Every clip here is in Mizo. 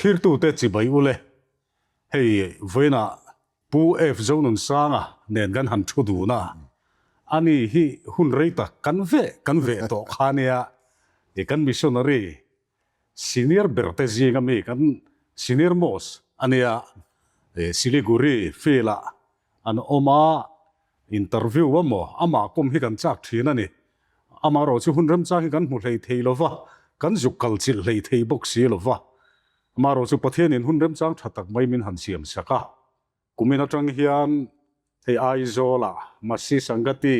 Thlirtute chibai ule, hei vawiinah Pu F Zonunsanga nen kan han thu dun a, ani hi hun rei tak kan veh kan veh tawh kha nia, i kan missionary senior ber te zinga mi kan senior most ania, Siliguri field ah an awm a, interview a maw amah kawm hi kan chak thin a ni. Amaherawh chu hun remchang hi kan hmu hlei thei lo va, kan zuk kal chilh hlei thei bawk si lo va. Amaherawh chu Pathianin hun remchang tha tak mai min han siam sak a. Kumin atang hian hei Aizawla Masi Sangati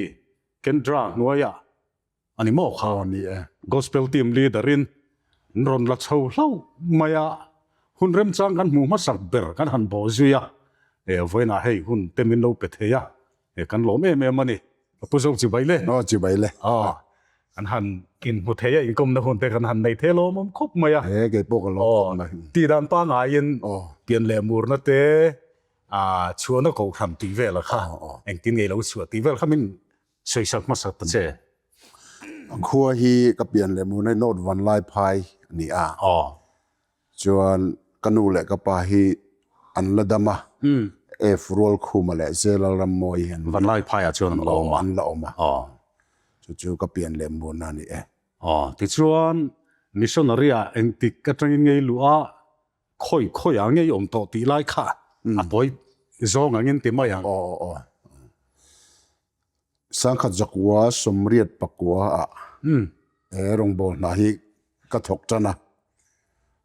Kendra hnuaiah A ni maw kha? Aw ni e. Gospel team leader in an rawn la chho hlauh mai a, hun remchang kan hmuh hmasak ber kan han bawh zui a, e vawiinah hei hun te min lo pe thei a, e kan lawm em em a ni. Ka pu zo chibai le. Aw chibai le. Aw kan han inhmu thei a, inkawmna hun te kan han nei thei lawmawm khawp mai a. E kei pawh ka lawm khawp mai. Aw tihdan pangaiin pian leh murna te chhuahna kohhran tih vel a kha engtin nge i lo chhuah tih vel kha min Sawisak hmasa ta che. A khua hi ka pian leh mur nai North Vanlaiphai a ni a. Chuan ka nu leh ka pa hi an la dam a. F Rualkhuma leh Zelal Rammawi hi an Vanlaiphaiah chuan an la awm a. An la awm a. Chu chu ka pian leh murna a ni e. Tichuan missionary-ah engtik atangin ngei luh a, khawi khawiah ngei awm tawh tih lai kha a tawi zawng angin ti mai ang. Sangkhat zakua sawmriat pakua ah he rawngbâwl hna hi ka thawk tan a.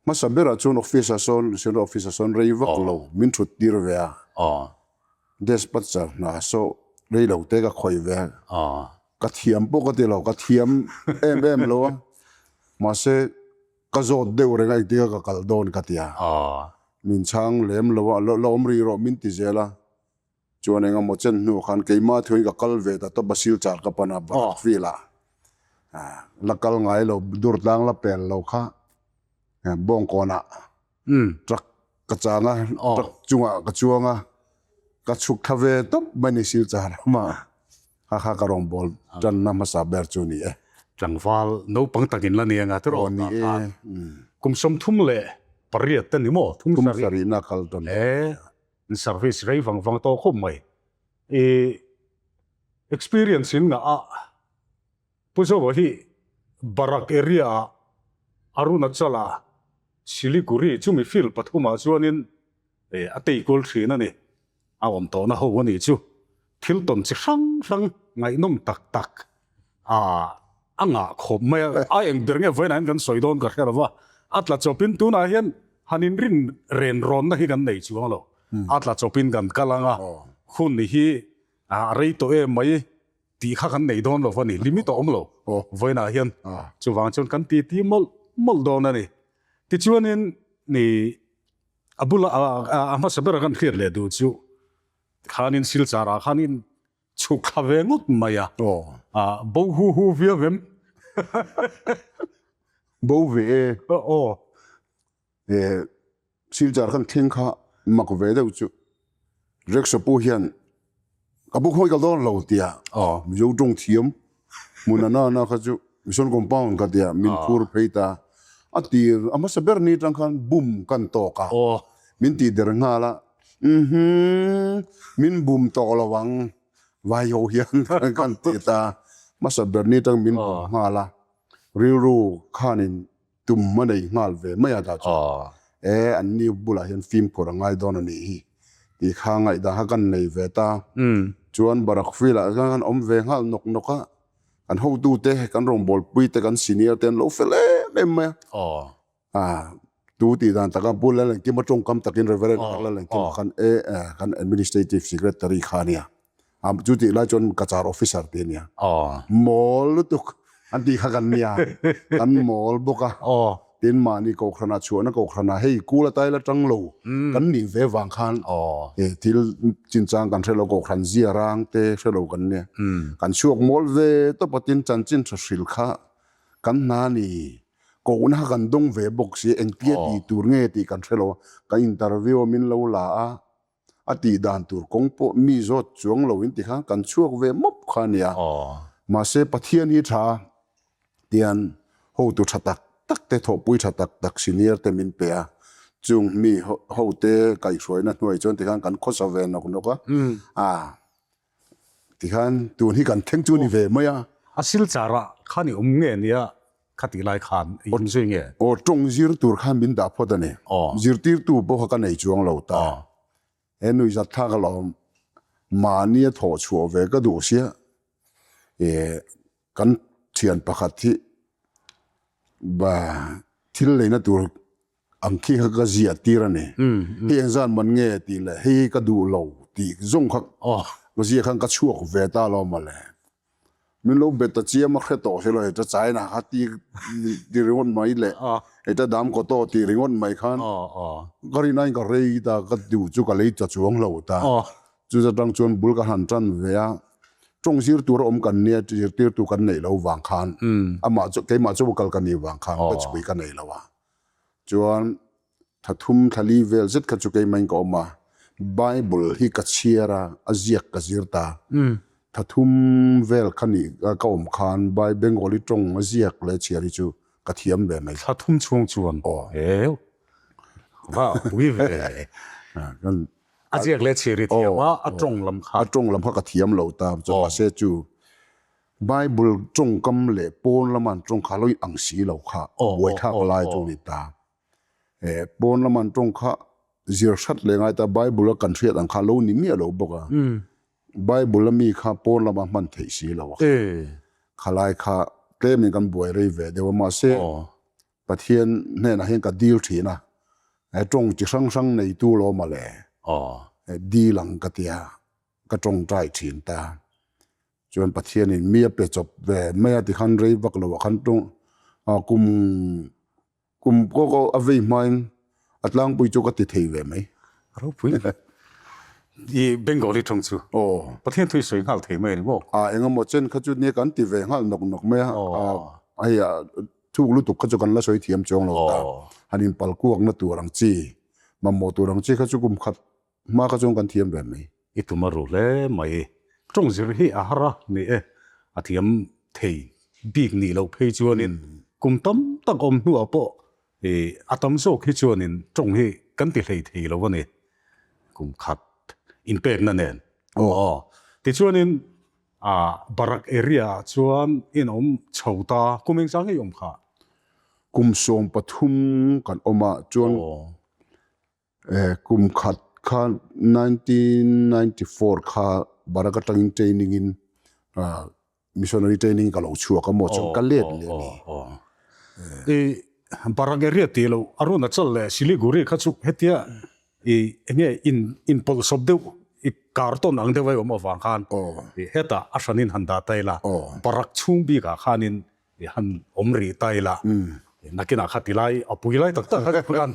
Hmasa berah chuan office ah sawn, General Office ah sawn rei vak lo min thut tir ve a. Despatcher hna saw rei lo te ka khawih ve a. Ka thiam pawh ka ti lo, ka thiam em em lo a. Mahse ka zawt deuh reng a engtin ka kal dawn ka ti a. Min chhang lem lo a, la awm rih rawh min ti zel a. Chuan eng emaw chen hnu khan keimah thuin ka kal ve ta tawp a Silchar ka pan a Barak field ah la kal ngai lo Durtlang la pel lo kha Bawngkawn ah truck ka chang a truck chungah ka chuang a ka chhuk thla ve tawp mai ni Silchar ramah kha kha ka rawngbâwl tanna hmasa ber chu ni e. Tlangval naupang takin la ni anga tiraw ni e. Kum 38 te ni maw? Thum sarihna kal tawn. E. In service rei vang vang tawh khawp mai. I experience in ngah a Pu Zoa hi Barak area ah Arunachal ah Siliguri chumi field pathum ah chuanin a tei kual thin a ni. A awm tawhna ho a nih chu. Thil tawn chi hrang hrang ngaihnawm tak tak a a ngah khawp mai a, a eng ber nge vawiinah hian kan sawi dawn ka hre lo va, a tla chawpin tunah hian han inrin ren rawnna hi kan nei chuang lo, a tla chawpin kan kal ang a, hun hi a rei tawh em mai tih kha kan nei dawn lo va ni, limit a awm lo vawiinah hian, chuvang chuan kan titi mawlh mawlh dawn a ni. Tichuanin ni a bula a hmasa bera kan hriat leh duh chu khanin Silchar-ah khanin Chhuk thla ve ngawt mai a. Aw. Bo hu hu viau em? Bo ve e. Aw. E, Silchar khan thleng kha mak ve deuh chu. Rickshaw pu hian ka bu khawi kal dawn lo tia. Aw. Mizo tawng thiam hmun a nana kha chu mission compound ka tia min phur phei ta. A tir a hmasa ber ni atang khan bum kan tawk a. Aw. Min tih der nghal a. Uhmm, min bum tawh lo ang, vai ho hian kan ti ta. Hmasa ber ni atang min bum nghal a, rilru khanin tum a nei nghal ve mai a dah chu. E, an ni bulah hian fimkhur a ngai dawn a nih hi tih kha ngaihdan kha kan nei ve ta. Chuan Barak Field ah khan kan awm ve nghal nawk nawk a, kan hotute, kan rawngbawlpui te, kan senior te an lo fel em em mai a. A tu tih dan taka Pu Lalengkima tawngkam takin Reverend Lalengkima khan e kan Administrative Secretary kha a nia. A chu tih lai chuan Cachar Officer tih a nia. Mawl lutuk an tih kha kan nia. Kan mawl bawk a. Tin mahni kohhranah chhuahna kohhranah hei kul atai la tang lo kan nih ve vang khan thil chinchang kan hre lo kohhran zia rang te hre lo kan nia. Kan chhuak mawl ve tawp a tin chanchin tha hril kha kan hna ni. Kohna kha kan dawng ve bawk si, engtia tih tur nge tih kan hre lo a, kan interview a min lo la a, a tih dan tur kawng pawh mi zawt chuang lo in ti khan kan chhuak ve mawp kha a nia. Mahse Pathian hi tha tian hotu tha tak tak te thawhpui tha tak tak senior te min pe a. Chung mi hote kaihhruaina hnuai chuan tikhan kan khawsa ve nawk nawk a, a tikhan tun hi kan thleng chu ni ve mai a. A silchar ah khan i awm nge nia khatih lai khan i awm zui nge? Aw, tawng zir tur khan min dah phawt a ni. Zirtirtu pawh kha ka nei chuang lo ta. He nuihzat thlak alawm mahnia thawh chhuah ve ka duh sia e kan thian pakhat hi ba thil leina tur ang khi kha ka ziah tir a ni. Hei engzat man nge tih leh hei hi ka duh lo tih zawng kha ka ziah khan ka chhuak ve ta alawm mawle. Min lo bet ta chiam a hre tawh si lo heta China kha ti ti ringawt mai leh heta dam kaw tawh ti ringawt mai khan ka rinaiin ka rei ta ka duh chu ka lei ta chuang lo ta. Chu atang chuan bul ka han tan ve a, tawng zir tur a awm kan nia zirtirtu kan neih lo vang khan amah chu keimah chu kal ka nih vang khan batchpui ka nei lo a. Chuan Thla thum thla li vel zet kha chu keimahin ka awm a, Bible hi ka chhiar a, a ziak ka zir ta. Thla thum vel kha nih ka awm khan Bai Bengali tawng a ziak leh chhiar hi chu ka thiam ve mai. Thla thum chhung chuan heu va pui ve. A ziak leh chhiar i thiam a, a tawng lam kha. A tawng lam kha ka thiam lo ta, mahse chu Bible tawngkam leh pawn lama an tawng kha lo inang si lo kha buaithlak lai chu a ni ta. Pawn lama an tawng kha zir hrat leh ngai ta Bible a kan hriat ang kha lo ni miah lo bawk a. Bible a mi kha pawn lama hman theih si lo a. Khalai kha tlemin kan buai rei ve deuh a mahse Pathian hnenah hian ka dil thin a, tawng chi hrang hrang neitu lawm a le dil ang ka tia ka tawngtai thin ta. Chuan Pathianin mi a pe chawp ve mai a tikhan rei vak lo ah khan tawng kum Kum pawh ka a vei hmain a tlangpui chu ka ti thei ve mai. Ropui. I Bengali tawng chu. Aw. Pathian thu i sawi nghal thei mai a ni maw? A engemaw chen kha chu nia kan ti ve nghal nawk nawk mai a. A hei a thuk lutuk kha chu kan la sawi thiam chuang lo ta. Han inpal kuakna tur ang chi, mamawh tur ang chi kha chu kum khat Hma kha chuan kan thiam ve mai. I tum a ru hle mai. Tawng zir hi a har a ni e. A thiam thei bik nih loh phei chuanin kum tam tak awm hnuah pawh i a tam zawk hi chuanin tawng hi kan ti hlei thei lo a ni. Kum khat inpekna nen. Aw. Tichuanin a Barak area ah chuan in awm chho ta. Kum engzah nge i awm kha? Kum 13 kan awm a chuan Kum khat kha 1994 kha Barak atangin training in missionary training ka lo chhuak a maw chuan ka let leh a ni. I Barak area tih loh Arunachal leh Siliguri kha chu hetia i enge in inpawlhsawp deuh i kartawn ang deuh a awm avang khan hetah a hranin han dah ta ila Barak chhung bikah khanin I han awm rih ta ila, nakinah kha ti lai a pui lai tak tak kha kan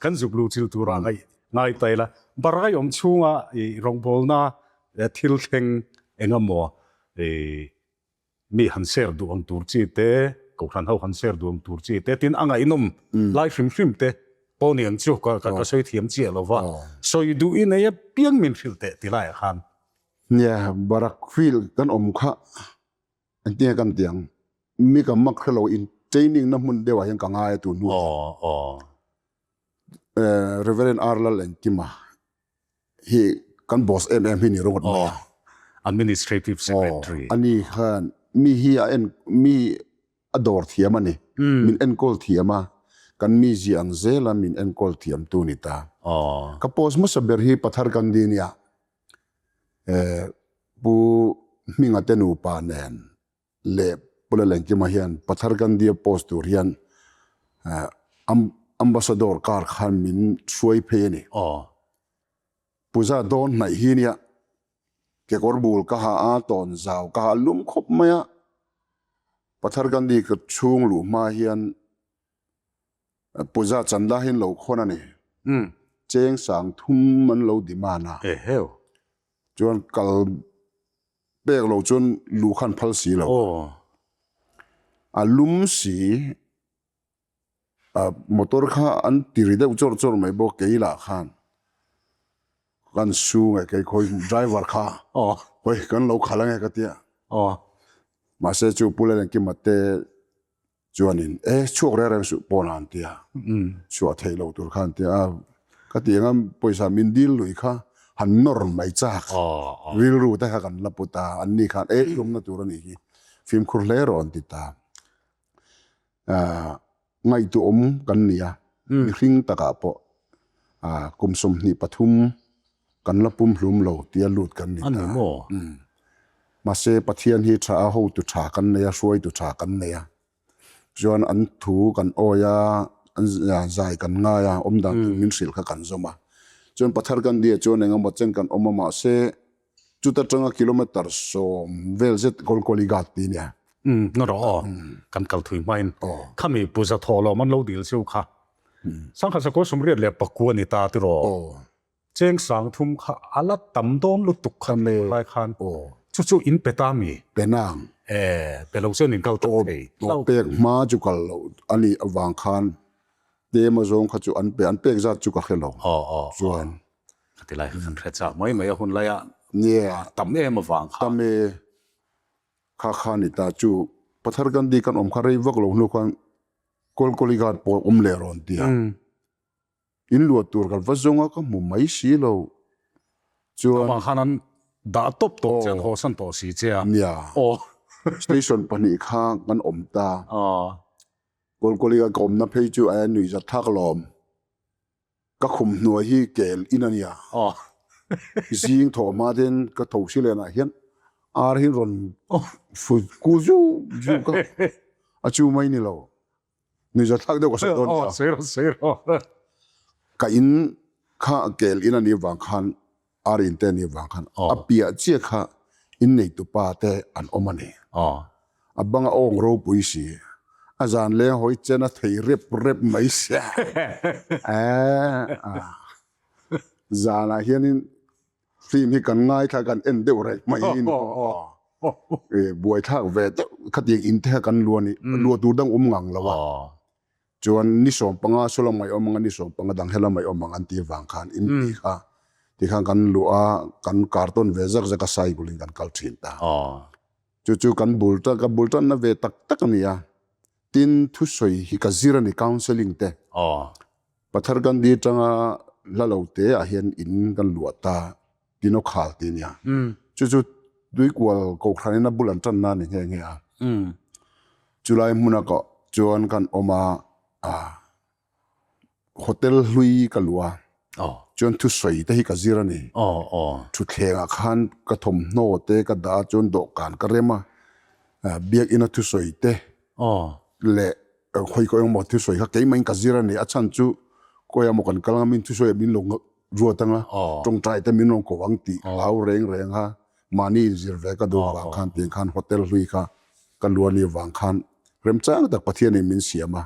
kan zuk luh chil turah ngaih ngai ta ila. Barai awm chhunga i rawngbawlna thil thleng eng emaw i mi han share duh ang tur chi te, kohhran ho han share duh ang tur chi te, tin a ngaihnawm lai hrim hrim te pawh ni ang chu ka ka sawi thiam chiah lo va, sawi duh i nei apiang min hrilh teh ti laiah khan. Nia, Barak field kan awm kha Engtinge kan ti ang? Mi ka mak hre lo in training na hmun deuh ah hian ka ngai a tun hnu hian. Reverend R Lal Engkima hi kan boss em em hi ni ringawt mai a. Administrative Secretary. Ani khan mi hi a en mi a dawr thiam a ni. Min enkawl thiam a, kan mizia ang zel a min enkawl thiam tu ni ta. Ka post hmasa ber hi Pathar Gandhi nia. Pu Hminga te nupa nen leh Pu Lalengkima hian Pathar Gandhi-a post tur hian Ambassador car khan min hruai phei a ni. Puja dawn hnaih hi nia kekawr bul ka ha a, tawn zau ka ha a lum khawp mai a. Pathar Gandhi ka chhung luh hma hian Puja chanda hi an lo khawn a ni. Cheng sang thum an lo demand a. Eheu. Chuan kal pek lo chuan luh khan phal si lo. A lum si a motor kha an ti ri deuh chawr chawr mai bawk kei lah khan kan su nge kei khawi driver kha hawi kan lo khalh ange ka tia. Mahse chu Pu Lalengkima te. Chuanin e chhuak reng reng suh pawn a an ti a, chhuah theih loh tur kha an ti a, ka ti anga pawisa min dil lui kha han nawr mai chak rilru te kha kan la put a, an ni khan e i awmna tur a nih hi fimkhur hle rawh an ti ta. Ngaihtuahawm kan ni a, mihring takah pawh kum 23 kan la pumhlum lo tia lut kan ni ta. Mahse Pathian hi tha a, hotu tha kan nei a, hruaitu tha kan nei a. Chuan an thu kan awi a, an zai kan ngai a, awm dan tur min hrilh kha kan zawm a. Chuan Pathar Gandhi ah chuan engemaw chen kan awm a, mahse Chuta tanga kilometer 10 vel zet Kolkoli Ghat tih a nia. Umm, na rawh aw. Kan kal thui hmain khami puza thawh lawm an lo dil cheu kha. Sangha sakawr 89 a ni ta tiraw? Cheng 3000 kha a la tam dawn lutuk kha lai khan. Chu chu in pe ta mi? Pe nang. E, pe lo chuan in kal tak thei. Pek hma chu kal loh a nih avang khan tlem azawng kha chu an pe, an pek zat chu ka hre lo. Chuan Khati lai kha kan hre chak mai mai a hun laia tam em avang kha. Tam e, kha kha ni ta chu Pathar Gandhi kan awm kha rei vak lo hnu khan Kolkoli Ghat pawh awm leh rawn ti a. In luah tur kan va zawng a ka hmu mai si lo chuan. Amah khan an dah tawp tawp che an haw san tawh si che a. Nia. Station pahnih kha kan awm ta. Kolkoli Ghat ka awmna phei chu a nuihzat thlak alawm. Ka khum hnuai hi kel in a nia. Zing thawh hma ten ka tho si lenah hian ar hi rawn fut kul zuk zuk a, a chu mai ni lo. Nuihza thlak deuh ka sawi dawn nia. Ka in kha kel in a nih vang khan ar in te a nih vang khan a piah chiah kha inneitu pa te an awm a ni. A banga awng ropui si, a zan leng hawi chen a thei rep rep mai sia. Zanah hianin film hi kan ngaithla kan en deuh reng mai in buaithlak ve deuh khatiang in te kha kan luah a ni, luah tur dang awm ngang lo a. Chuan ni 15 saw lamah i awm ang a, ni 15 dang he lamah i awm ang an tih avang khan in tih kha tikhan kan luh a, kan carton ve zak zak a cycle in kan kal thin ta. Chu chu kan bul tan, ka bul tanna ve tak tak a ni a. Tin, thusawi hi ka zir a ni counselling te. Pathar Gandhi atanga hla lo te ah hian in kan luah ta. Tino khal tih a nia. Chu chu Tuikual Kohhranin a bul an tanna a ni nghe nghe a. Chulai hmuna ka chuan kan awm a, hotel hlui ka luh a, chuan thusawi te hi ka zir a ni. Thutthlengah khan ka thawmhnaw te ka dah a, chuan dawhkan ka rem a, biakina thusawi te leh Khawi khawi engmaw thusawi kha keimahin ka zir a ni. A chhan chu khawi emaw kan kal anga min thusawi ah min lo ruat anga tawngtai te min rawn ko ang tih hlau reng reng a mahni inzir ve ka duh vang khan tiang khan hotel hlui kha ka luah ni vang khan remchang tak Pathianin min siam a.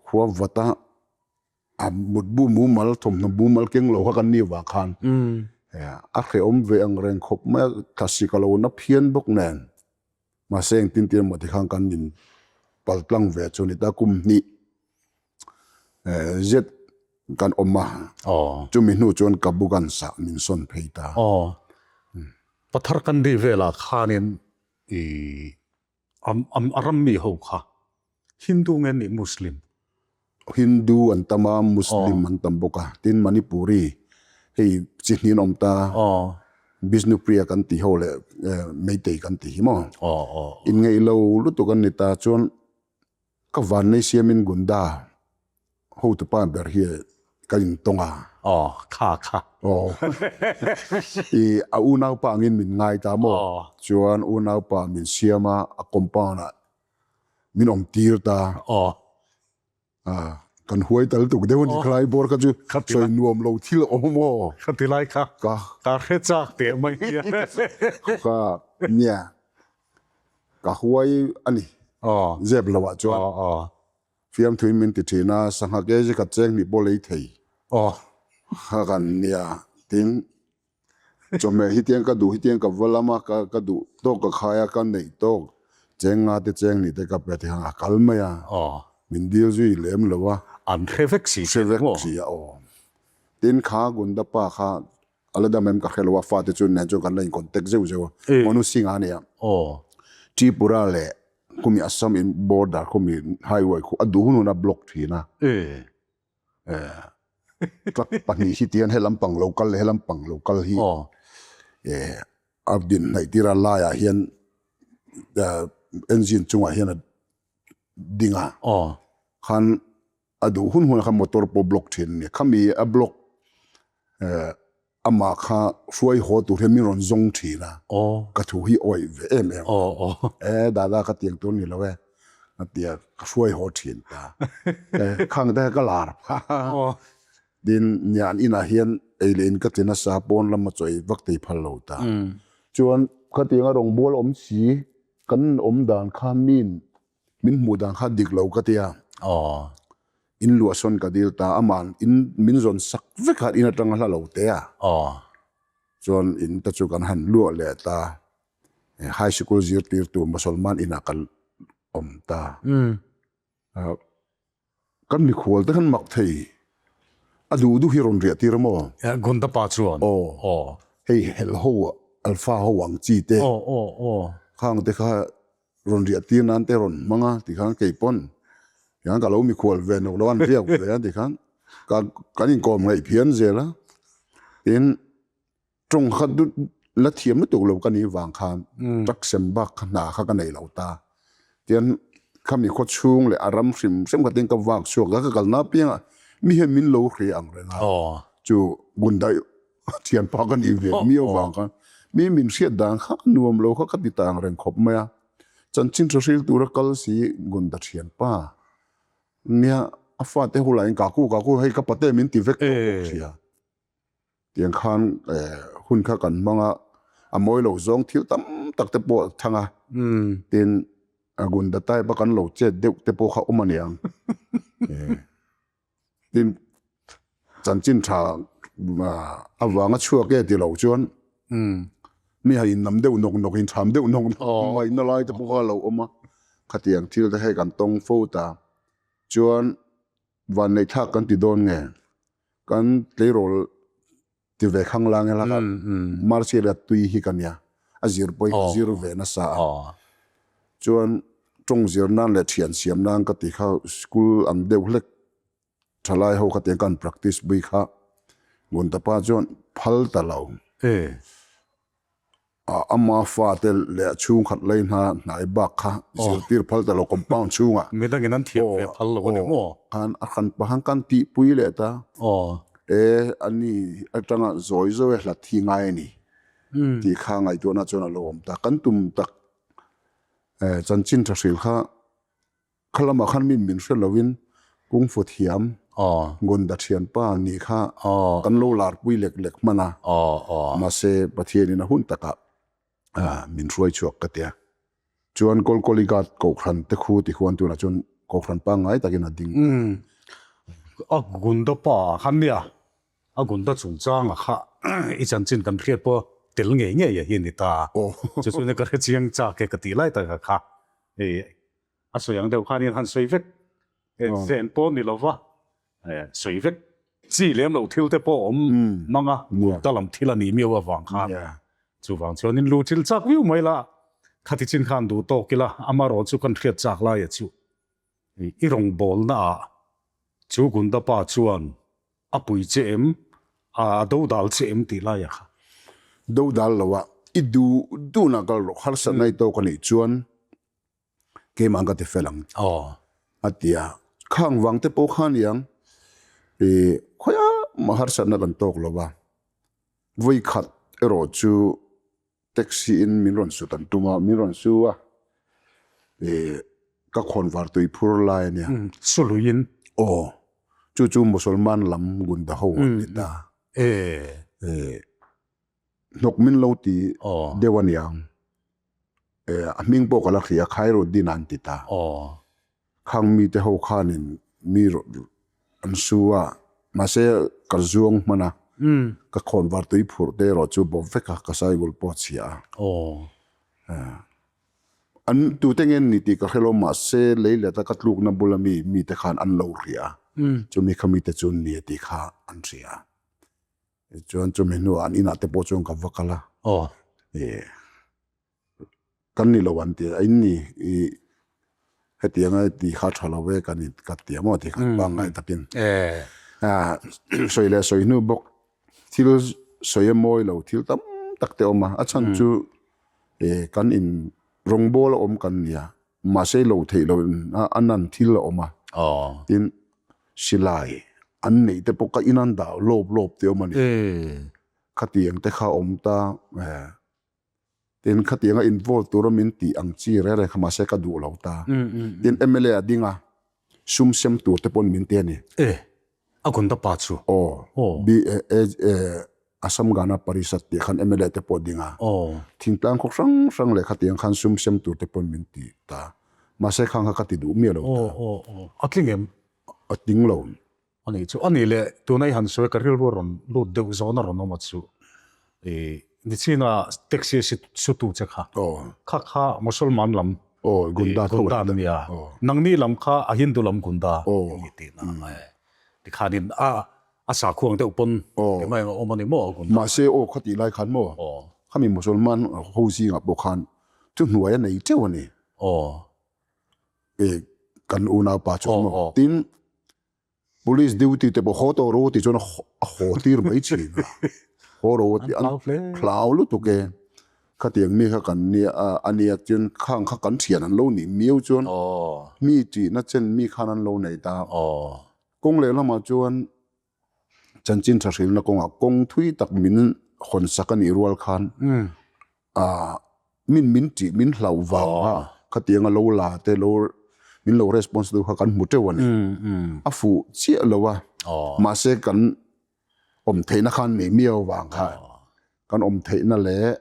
Khua vata a mutbu mumal thawmhnaw mumal keng lo kha kan nih vang khan a hrehawm ve ang reng khawp mai a, thlasik a lo na phian bawk nen. Mahse engtin tir emaw tikhan kan in pal tlang ve chu ni ta kum hnih zet kan awm a, chumi hnu chuan ka bugan sah min sawn phei ta. Aw, Pathar Kandi velah khanin i a ram mi ho kha Hindu nge nih Muslim? Hindu an tam a, Muslim an tam bawk a, tin Manipuri hei chi hnih an awm ta, Bishnupriya kan tih ho leh Meitei kan tih hi maw? Inngeih lo lutuk an ni ta chuan ka vannei siamin Gunda hotupa ber hi ka intawng a. Aw, kha kha. Aw. I a unaupa angin min ngai ta maw? Chuan unaupa min siam a, a compound ah min awm tir ta. Aw. Ah, kan huai tal tuk deuh a ni khalai bawr kha chu sawi nuam lo thil a awm aw. Ka ti lai kha. Ka. Ka hre chak teh mai hian. Ka nia. Ka huai a ni. Aw. Zep lo ah chuan. Aw aw. Fiamthuin min ti thin a, sangha kg khat cheng hnih pawh lei thei. Aw. Kha kan nia. Tin, Chawhmeh hi tiang ka duh hi tiang ka va lam a, ka ka duh tawk ka khai a, ka neih tawk cheng nga te cheng hnih te ka pe tiang a kal mai a, min dil zui lem lo a. An hre vek si che maw? Hre vek si a aw. Tin kha Gunda pa kha a la dam em ka hre lo a, fate chu nen chuan kan la in contact zeuh zeuh a, Monu Singh a nia. Aw. Tripura leh. khumi Assam in border khumi highway khu a duh hun hun a block thin a. Truck pahnih hi tihian he lampang lo kal leh he lampang lo kal hi a din hnaih tir a laiah hian engine chungah hian a ding a khan a duh hun hun a khan motor pawh block thin a ni. Khami a block Amah kha hruai haw tur hian min rawn zawng thin a, ka thu hi awih ve em em a, e dada ka tiang tur ni lo e, a ti a, ka hruai haw thin ta, e khang te ka lar phah a, tin nia an inah hian ei leh in ka ti nasa pawn lam a chawi vak thei phal lo ta, chuan khatianga rawngbâwl awm si kan awm dan kha min Min hmuh dan kha dik lo ka ti a. In luah sawn ka dil ta, ama'n in min zawn sak vek a, in atanga hla lo te a. Chuan in te chu kan han luah leh ta, high sikul zirtirtu Mosolman inah ka awm ta. Kan mikhual te khan mak thei, a duh duh hi rawn riah tir a maw? Gundappa chuan. Aw. Hei hel ho, alpha ho ang chi te. Khang te kha rawn riah tir nan te rawn hmang a tikhan kei pawn tikhan ka lo mikhual ve nawk lo an riak ve a tikhan ka kan inkawm ngaih phian zel a tin tawng kha la thiam lutuk lo ka nih vang khan truck sem bak kha hna kha ka nei lo ta tian khami khaw chhung leh a ram hrim hrim kha tin ka vak chhuak a ka kalna apiangah mi hian min lo hria ang reng a chu Gundaih Thianpa ka nih ve miau vang khan mi min hriat dan kha a nuam lo kha ka ti ta ang reng khawp mai a. Chanchin tha hril tura kal si Gunda thianpa nia a fate ho lahin kaku kaku hei ka pate min ti vek tawh bawk sia. Tiang khan hun kha kan hmang a, a mawi lo zawng thil tam tak te pawh a thang a. Tin Gunda type a kan lo chet deuh te pawh kha awm aniang. Tin, chanchin tha avanga chhuak e ti lo chuan mi han innam deuh nawk nawk, intham deuh nawk nawk ngaihna lai te pawh kha a lo awm a, khatiang thil te hei kan tawng fo ta. Chuan vanneihthlak kan ti dawn nge, kan tleirawl Ti ve khang lang ila ka Marcia leh tui hi ka nia, a zir pawh hi ka zir ve nasa a. Chuan tawng zir nan leh thian siam nan ka ti kha school ang deuh hlek thalai ho kha tiang kan practice pui kha Nguntapa chuan phal ta lo. Ama fate leh a chhungkhat lei hna hnai bak kha zirtir phal ta lo compound chhungah. Midangin an thiam ve phal lo a ni maw? Khan a hran pahan kan tihpui leh ta. E ani atanga zawi zawi a hlat hi ngai a ni tih kha ngaihtuahna chuan a lo awm ta. Kan tum tak chanchin tha hril kha Kha lamah khan min min hre loin kungfu thiam Gunda thianpa nih kha kan lo larpui lek lek hman a, mahse Pathianin a hun takah min hruai chhuak ka tia. Chuan Kawlkawligat Kohhran te khu ti khuan tunah chuan Kohhran pangngai takin a ding ta. A Gunda pa khan nia, a Gunda chungchanga kha i chanchin kan hriat pawh tel ngei ngei a hi a ni ta. Chu chuan ka hre chiang chak e ka tih lai takah kha hei A sawi ang deuh khanin han sawi vek zen pawh ni lova sawi vek chi lem loh thil te pawh awm mang a, ta lam thil a nih miau avang khan chuvang chuanin lu thil chak viau mai la, khati chin khan duh tawk ila amarawh chu kan hriat chak laia chu i rawngbawlna ah chu Gundapa chuan a pui che em, a dodal che em tih laia kha. Dodal lo a, i duh duhna kal rawh, harsatna i tawk a nih chuan keimah ka ti fel ang a ti a, khang vang te pawh kha aniang ih khawiah mah harsatna kan tawk lo va, vawi khat erawh chu taxi in min rawn sut an tum a, min rawn su a ih ka khawnvar tui phur lai ania. Suluiin. Aw, chu chu Musalman lam gunda ho an ti ta. Ih hnawk min lo ti deuh aniang. A hming pawh ka la hria, Khairuddin an ti ta. Khang mite ho khanin mi an su a, mahse ka zuang hman a, ka khawnvar tui phurh te erawh chu bawp vek a, ka saigul pawh a chhia a. An tute nge ni tih ka hre lo, mahse leileta ka tlukna bula mi mite khan an lo hria a, chumi kha mite chu ni a tih kha an hria a. Chuan chumi hnuah an inah te pawh chuan ka va kal a. Aw. Kan ni lo an ti a, in ni i. Hetianga i tih kha tha lo e kan in ka ti a maw tih kha pangngai takin sawi leh sawi hnu bawk thil sawi a mawi lo thil tam tak te a awm a, a chhan chu kan in rawngbawl a awm kan nia mahse lo theih loh in a nan thil a awm a tin silai an neih te pawh ka in an dah lawp lawp te a awm a ni khatiang te kha a awm ta. Tin, khatianga involve tura min tih ang chi reng reng kha mahse ka duh lo ta. Tin, mla a ding a, sum sem tur te pawn min ti a ni. E, a gunda pa chu. Aw, Assam Gana Parishad tih khan mla te pawh a ding a. Thingtlang khaw hrang hrang leh khatiang khan sum sem tur te pawn min ti ta. Mahse khang kha ka ti duh miah lo ta. A tling em? A tling lo. A nih chu, a nih leh tuna i han sawi ka rilru a rawn lut deuh zawn a rawn awm a chu i nichina taxi a sutu che kha kha kha Mosolman lam gunda an nia, nangni lam kha a Hindu lam gunda an ni tihna tikhanin a a sakhuang deuh pawn engmah eng a awm a ni maw a gunda. Mahse aw khatih lai khan maw khami Mosolman ho zingah pawh khan thuhnuai a nei teuh a ni. Kan unaupa chu maw tin Police duty te pawh haw tawh ro tih chuan a haw tir mai thin a, haw ro a ti an hlau lutuk e, khatiang mi kha kan nia a nia chuan khang kha kan thian an lo nih miau chuan mi tihna chen mi khan an lo nei ta. Kawng lehlamah chuan chanchin tha hrilna kawngah kawng thui tak min hawn sak a nih rual khan Min min tih min hlauh vang a khatiang a lo la te lo min lo response deuh kha kan hmu teuh a ni. A fuh chiah lo a mahse kan awm theihna khan nei miau vang kha kan awm theihna leh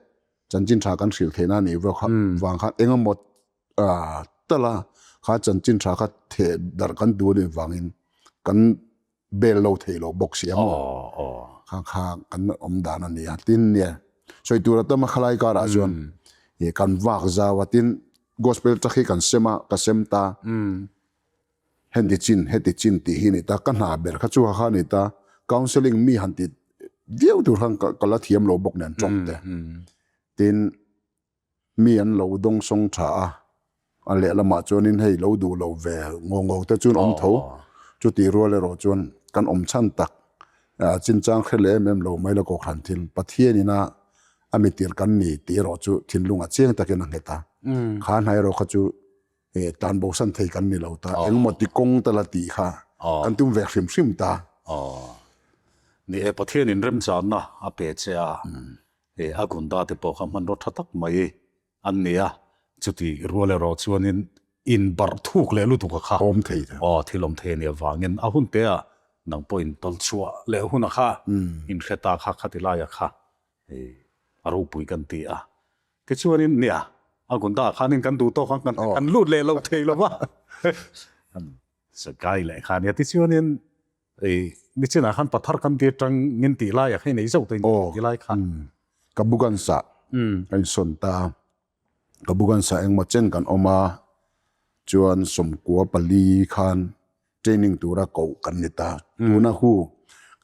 chanchin tha kan hrilh theihna a nih vang khan engemaw tal a kha chanchin tha kha theh darh kan duh a nih vangin kan bel lo thei lo bawk si a maw? Kha kha kan awm dan a ni a, tin nia sawi tur a tam a khalai karah chuan kan vak zau a, tin gospel truck hi kan sem a, ka sem ta, heti chin heti chin tih hi a ni ta, ka hna ber kha chu kha kha a ni ta, counselling mi han ti viau tur khan ka la thiam lo bawk nen tawng te, tin. Mi an lo dawngsawng tha a, a lehlamah chuanin hei lo duh lo ve ngaw ngaw te chuan awm tho. Chutih rual erawh chuan kan awm chhan tak chinchang hre leh em em lo mai la Kohhran thil Pathian ina a mitir kan ni tih erawh chu thinlungah chiang takin a nghet a. Kha hna erawh kha chu tan bosan thei kan ni lo ta, engmaw ti kawng ta la tih kha kan tum ve hrim hrim ta. Ni e, Pathianin remchanna a pe che a, He a gunda te pawh kha hmanraw tha tak mai an ni a, chuti rual erawh chuanin inbarh thuk leh lutuk a kha awm thei ta. Aw, thil awm thei a nih avangin a hun te ah nang pawhin tawlchhuah leh huna kha inhre ta kha khati laia kha hei a ropui kan ti a. Tichuanin nia, a gunda ah khanin kan duh tawk ang kan lut leh lo thei lo va. Sakai leh kha nia tichuanin Ei, nichinah khan pathar kan ti atang ngin tih lai ah kha i nei zauh tawh in ti lai kha. Ka bugansa ka insawn ta a, ka bugansa engmaw chen kan awm a, chuan sawmkua pali khan training tura koh kan ni ta. Tuna hu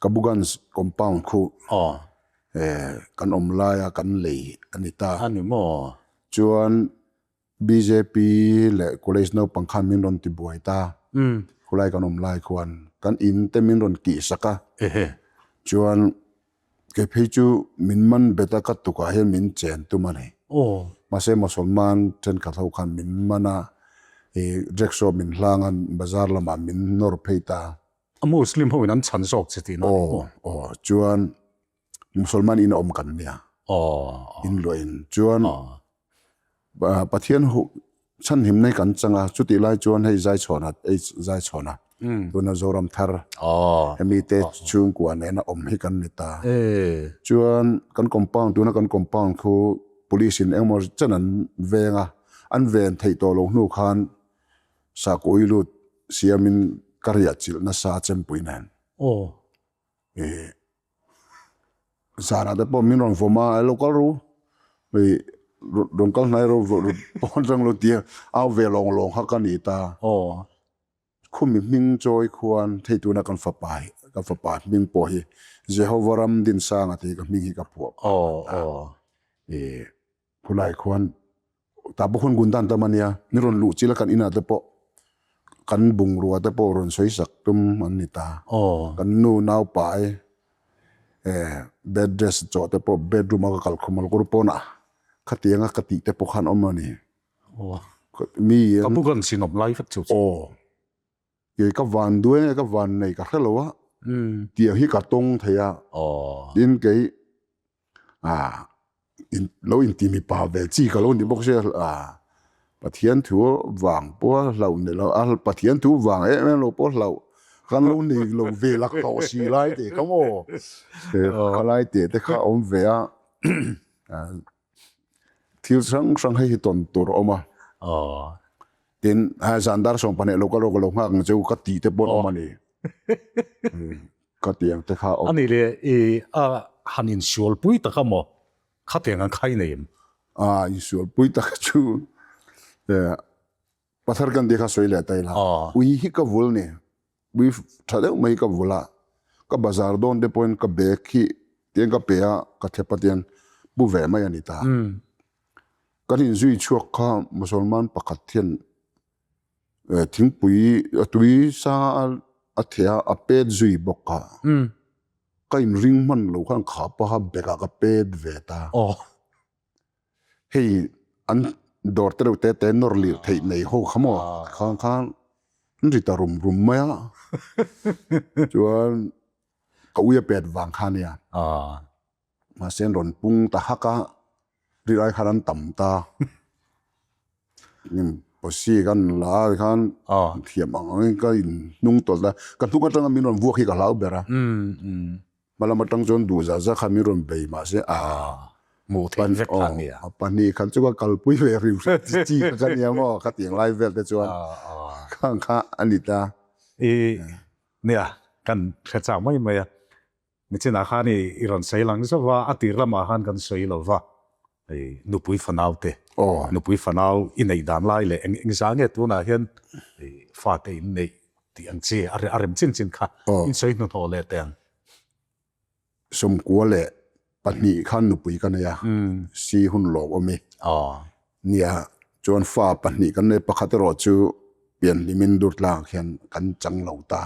ka bugans compound khu kan awm laia kan lei a ni ta. A ni maw? Chuan Bjp leh college naupang khan min rawn ti buai ta. Khulai kan awm lai khuan kan in te min rawn kih sak a. Chuan kei phei chu min man bet a ka tukah hian min chen tum a ni. Mahse Mosolman thenkhat ho khan min man a, rickshaw min hlang a, bazar lamah min nawr phei ta. A Muslim ho in an chhan zawk che tihna a ni maw? Aw, chuan Mosolman in a awm kan nia. In luah in. Chuan Pathian chhanhimna hi kan chang a, chutih lai chuan hei Zaichhawn hei Zaichhawn a, tuna Zoram thar hemi te chhungkua nena awm hi kan ni ta. Chuan kan compound, tuna kan compound khu police in engemaw chen an veng a, an ven theih tawh loh hnu khan Sahkawi lut siamin ka riah chilh nasa chempui nen. Zanah te pawh min rawn vawm a, lo kal ru, hei rawn kal hnai ro pawn atang lo tia au ve lawng lawng kha ka ni ta. Khumi hming chawi khuan thei tuna kan fapa hi, ka fapa hming pawh hi Jehova ram Dinsanga tih hi ka hming hi ka phuah phah ta. Khulai khuan tah pawh khuan gundan tam a nia, min rawn luh chilh a kan inah te pawh. Kan bungrua te pawh rawn sawi sak tum an ni ta. Kan nu naupai bed rest chawh te pawh bedroom a ka kal khum alkawr pawnah khatianga ka tih te pawh khan awm a ni. Mi Ka pu kan sinawm lai vek chu. Aw. Kei ka van duai nge ka van nei ka hre lo a. Tiang hi ka tawng thei a. Tin kei lo inti mipa ve chi ka lo ni bawk sia Pathian thu vang pawh a hlauh ni lo a Pathian thu vang em em lo pawh hlauh kan lo nei lo ve lak tawh si lai teh kha maw khalai teh te kha awm ve a thil hrang hrang hei hi tawn tur a awm a tin zan dar 12 lo ka lo ka lo nghak ang che u ka tih te pawh an awm a ni. Ka tiang te kha awm. Ani le i a han insualpui tak a maw? Khatiang an khai nei em? A insualpui tak chu Pathar kan tih kha sawi leh ta ila. Ui hi ka vul ni. Ui tha deuh mai hi ka vul a. Ka bazar dawn te pawhin ka bag hi tiang ka pe a, ka thlep a tiang pu ve mai a ni ta. Kan inzui chhuak kha Musalman pakhat hian Thingpui a tui sa a theh a, a pet zui bawk a. Ka inring hman lo khan kha paha bag ah ka pet ve ta. Hei an dawr te reuh te te nawr lir theih nei ho kha maw khang khan an ri ta rum rum mai a. Chuan ka ui a pet vang kha nia. Mahse an rawn pung ta hak a, rilai khan an tam ta. Posi kan la a khan thiam ang angin ka in hnung tawlh a, ka hnung atanga min rawn vuak hi ka hlau ber a. Hma lam atang chuan duh zah zah khan min rawn bei mahse a hmuh theih vek kha nia. Pahnih khan chu ka kalpui ve rim hret chi chi kha ka nia maw ka tiang lai vel te chuan khang kha a ni ta. I nia kan hre chak mai mai a. Nichinah khan i i rawn sawi lang zauh a, a tir lamah khan kan sawi lo va, i nupui fanau te, nupui fanau i neih dan lai leh eng eng zah nge tunah hian i fate in neih tih ang chi a a rem chin chin kha in sawi hnuhnawh leh teh ang. 92 khan nupui ka nei a, si hun lawm awm i. Nia, chuan fa pahnih kan nei, pakhat erawh chu pianhlimin Durtlang khian kan chang lo ta.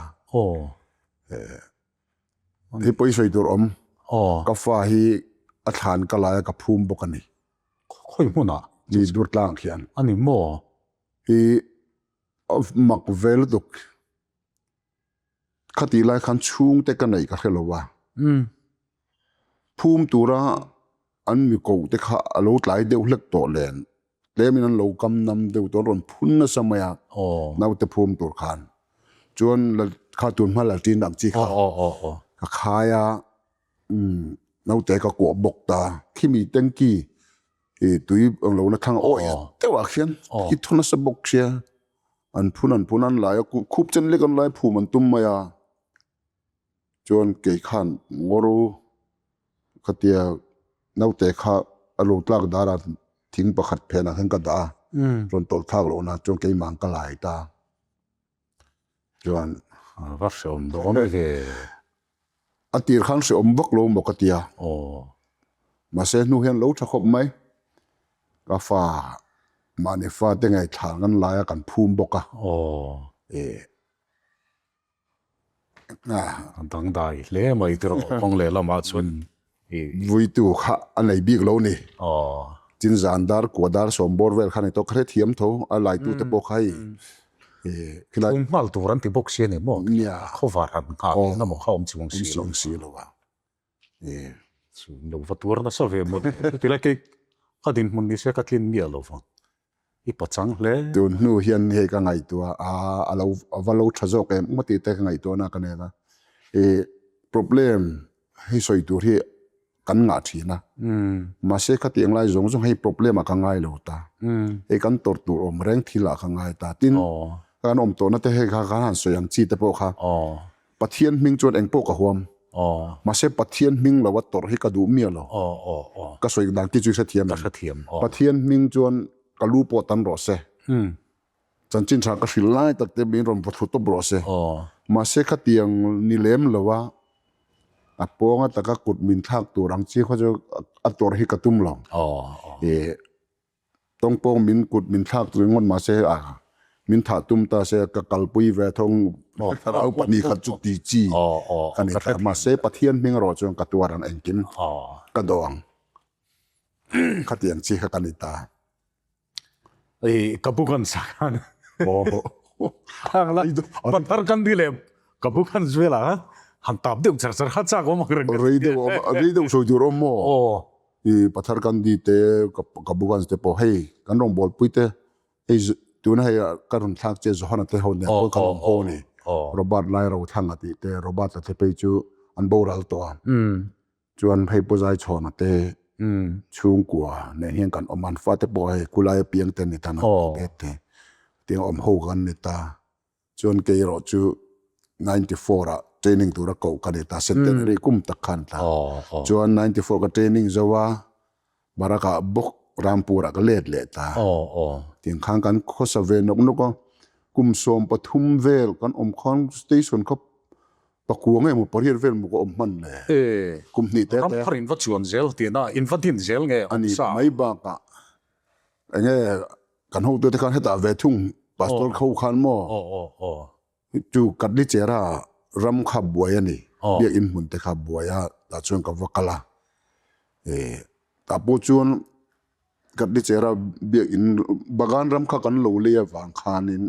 Hei pawi sawi tur awm. Ka fa hi a thlan ka lai a ka phum bawk a ni. Khawi hmunah? Ni dur tlang khian. A ni maw? Hi a mak ve lutuk. Khatih lai khan chhungte ka neih ka hre lo a. Phum tura an mi koh te kha a lo tlai deuh hlek tawh len tlemin an lo kam nam deuh tawh an rawn phun nasa mai a naute phum tur khan chuan kha tun hma lalṭin ang chi kha ka khai a naute ka kuah bawk ta khimi tanky tui ang lo na thlang awih deuh ah khian i thu nasa bawk sia an phun an phun an lai a khup chen lek an lai phum an tum mai a. Chuan kei khan ngawr khatia naute kha a lo tlak dar a thing pakhat phenah khan ka dah a, rawn tawlh thlak loh na chuan keimah ka lai ta. Chuan va hreawm dawn ve. A tir khan hreawm vak lo maw ka tia. Mahse hnu hian lo tha khawp mai. Ka fa mahni fate ngaihthla kan lai a kan phum bawk a. A dangdai hle mai te rawh kawng leh lamah chuan i Vuitu kha a nei bik lo ni. Tin zan dar kua dar sawm bawr vel kha ni tawh ka hrethiam tho a laitu te pawh kha hei khilai Phung nghal tur an ti bawk si a ni maw? Nia. Khawvar han nghak eng emaw kha awm chuang si lo. Awm chuang si lo a. Chu lo va tuar nasa ve maw tilai kei ka dinhmun ni se ka tlin miah lo vang i pachang hle. Tun hnu hian hei ka ngaihtuah a a lo a va lo tha zawk em maw tih te ka ngaihtuahna ka nen a i problem hei sawi tur hi kan ngah thin a mahse khatiang lai zawng zawng hei problem ah ka ngai lo ta hei kan tawrh tur awm reng thil ah ka ngai ta tin kan awm tawhna te hei kha kan han sawi ang chi te pawh kha Pathian hming chuan eng pawh ka huam. Mahse Pathian hming lo a tawrh hi ka duh miah lo. Ka sawi dan ki chu i hrethiam em? Pathian hming chuan ka lu pawh tan rawh se. Chanchin tha ka hrilh lai tak te min rawn vaw thlu tawp rawh se. Mahse khatiang ni lem lo a, a pawnga taka kut min thlak tur ang chi kha chu a tawrh hi ka tum lo. Tawngpawng min kut min thlak ringawt mahse a. Min thah tum ta se ka kalpui ve thawng thlarau pahnih khat chu ti chi ka ni ta. Mahse Pathian hming erawh chuan ka tuar ang engkim ka dawh ang. Khatiang chi kha ka ni ta. I ka bu kan sak khan hang la pathar kan di leh ka bu kan zuel a han tap deuh char char kha chak awm ang reng rei deuh awm rei deuh sawi tur awm maw i pathar kan di te ka bu kan te pawh hei kan rawngbawlpui te hei tuna hei ka rawn thlak che Johana te ho nen pawh kan awm ho ni Robert Lairothanga tih te Robert a te phei chu an boral tawh a Chuan hei Pu Zaichhawna te chhungkua nen hian kan awm a, an fate pawh hei khulai apiang te an ni ta na te te tiang awm ho kan ni ta. Chuan kei erawh chu 94 ah training tura koh ka ni ta, centenary kum tak khan ta. Chuan 94 ka training zo a, Barakah bawk Rampur ah ka let leh ta. Tiang khan kan khawsa ve nawk nawk a, kum 13 vel kan awm khan station kha Pakua nge maw pariat vel maw ka awm hman le? Kum hnih te te. Ram thar in va chuan zel tihna in va din zel nge awm sa? Ani mai bakah enge kan hotute khan hetah ve thung pastor kho khan maw chu Katlichera ram kha buai a ni biakinn hmun te kha buai a tah chuan ka va kal a tah pawh chuan Katlichera biakinn bagan ram kha kan lo lei avang khanin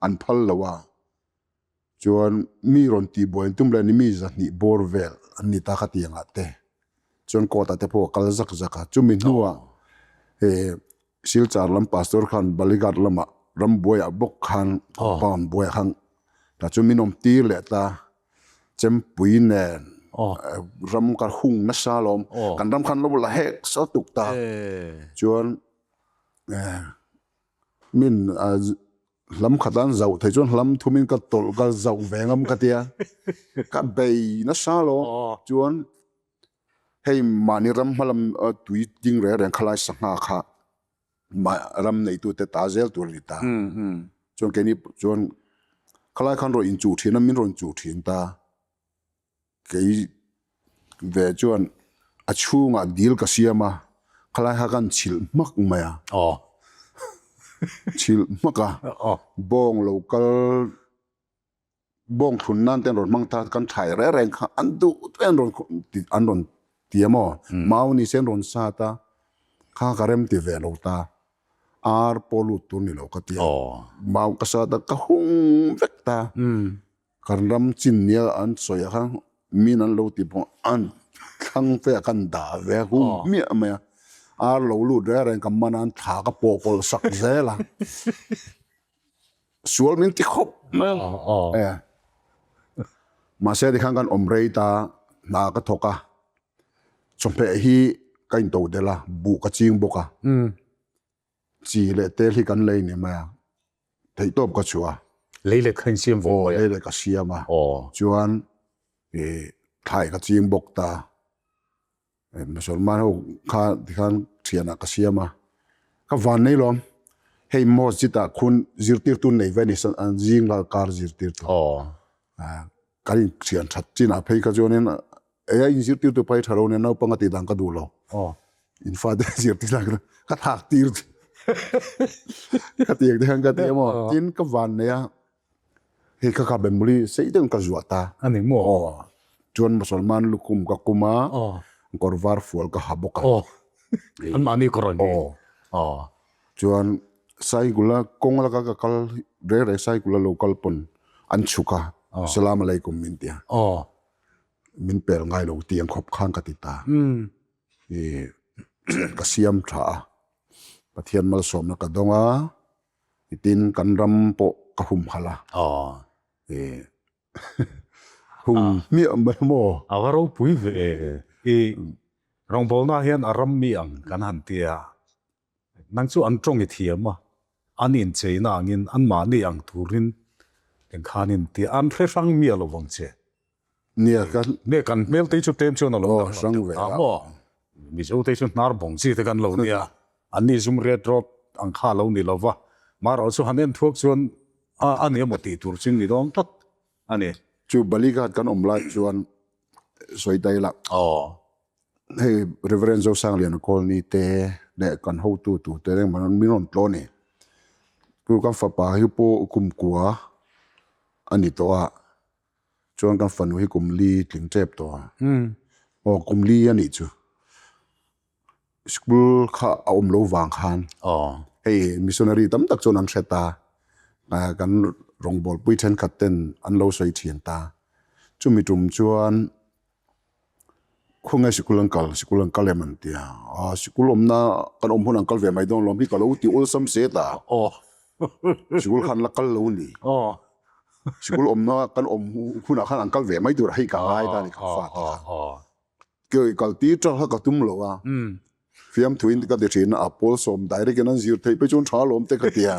an phal lo a. Chuan mi rawn tih buai an tum leh ni mi 200 bawr vel an ni ta kha tiang ah te chuan court ah te pawh a kal zak zak a. Chumi hnuah he Silchar lam pastor khan Balighat lamah rambuai ah bawk khan compound buai ah khan tah chuan min awm tir leh ta Chempui nen ram ka hung nasa alawm kan ram khan lo la hek sa tuk ta chuan min Hlam khat an zauh thei chuan hlam thumin ka tawlh ka zauh ve ngam ka tia. Ka bei nasa lo chuan hei mahni ram hmalam tui ding reng reng khalai sangha kha ram neitute ta zel tur a ni ta. Chuan keini chuan khalai khan rawn inchuh thin a min rawn chuh thin ta. Kei ve chuan a chhungah dil ka siam a, khalai kha kan chhilh hmak mai a. Aw. Chhilh hmak a. Aw. Bawng lo kal, bawng thlun nan te an rawn hmang ta, kan thlai reng reng kha an duh te an rawn an rawn ti a maw? Mau ni se an rawn sat a, kha ka rem ti ve lo ta. Ar pawh lut tur ni lo ka ti a. Mau ka sat a, ka hung vek ta. Kan ram chin nia an sawi ah khan min an lo ti pawh an thlang te ah khan dah ve a hung hmiah mai a, ar lo lut reng reng ka man a an thla ka pawh kawlh sak zel a, sual min ti khawp mai a, mahse tikhan kan awm rei ta hna ka thawk a, chawhmeh hi ka into delh a, buh ka ching bawk a. Chi leh tel hi kan lei ni mai a, theihtawp ka chhuah a. Lei let kha in siam ve mai a. Aw, lei let ka siam a. Aw. Chuan thlai ka ching bawk ta. Musalman ho kha tikhan thianah ka siam a. Ka van nei lawm. Hei masjid ah khun zirtirtu nei ve ni zing lal kar zirtirtu. Aw. Kan inthian that chinah phei kha chuanin Ei a inzirtirtu pai tha lo nia naupang a tih dan ka duh lo. In fate zirtir lai ka ka thak tir ka ti ang te khan ka ti emaw tin ka van nei a hei kha kha bemuli sei deuhin ka zuah ta. A ni maw? Aw chuan Musalman lukhum ka kum a kawr var fual ka ha bawk a. Aw an mahni kawr an ni. Aw chuan cycle a kawng laka ka kal reng reng cycle a lo kal pawn an chhuk a Salam alaikum min ti a. Aw min pel ngai lo tiang khawp khan ka ti ta. I ka siam tha a, Pathian malsawmna ka dawng a, tin kan ram pawh ka humhalh a. I hum hmiah mai maw? A va ropui ve. I rawngbawlna hian a ram mi ang kan han tia. Nang chu an tawng i thiam a, an incheina angin anmahni ang turin engkhanin tia an hre hrang miah lo vang che. Nia ka. Nia kan hmel te chu tlem chuan a lo dang lo deuh ta maw? Mizo te chu hnar bawng chi te kan lo nia, anni zum ret rawt ang kha a lo ni lo va, marawh chu han en thuak chuan a a ni emaw tih tur ching ni dawn tlat a ni. Chu Balighat kan awm lai chuan sawi ta ila. Aw. Hei Reverend Zosangliana Colney te leh kan hotu tute reng min rawn tlawn i. Chu kan fapa hi pawh kum kua a ni tawh a, chuan kan fanu hi kum li tling tep tawh a. Aw kum li a nih chu. School kha a awm lo vang khan hei missionary tam tak chuan an hre ta, kan rawngbawlpui thenkhat ten an lo sawi thin ta. Chumi tum chuan Khawnge sikul an kal, sikul an kal em an ti a, ah sikul awmna kan awm hun an kal ve mai dawn lawm hi ka lo ti awlsam set a, sikul khan la kal lo ni, sikul awmna kan awm hunah khan an kal ve mai tur a hei ka ngai ta a ni ka fa te khan, kei kal tir tang kha ka tum lo a, fiamthuin ka ti thin a, pawl sawm direct in an zir theih pawh chuan tha lawm te ka ti a,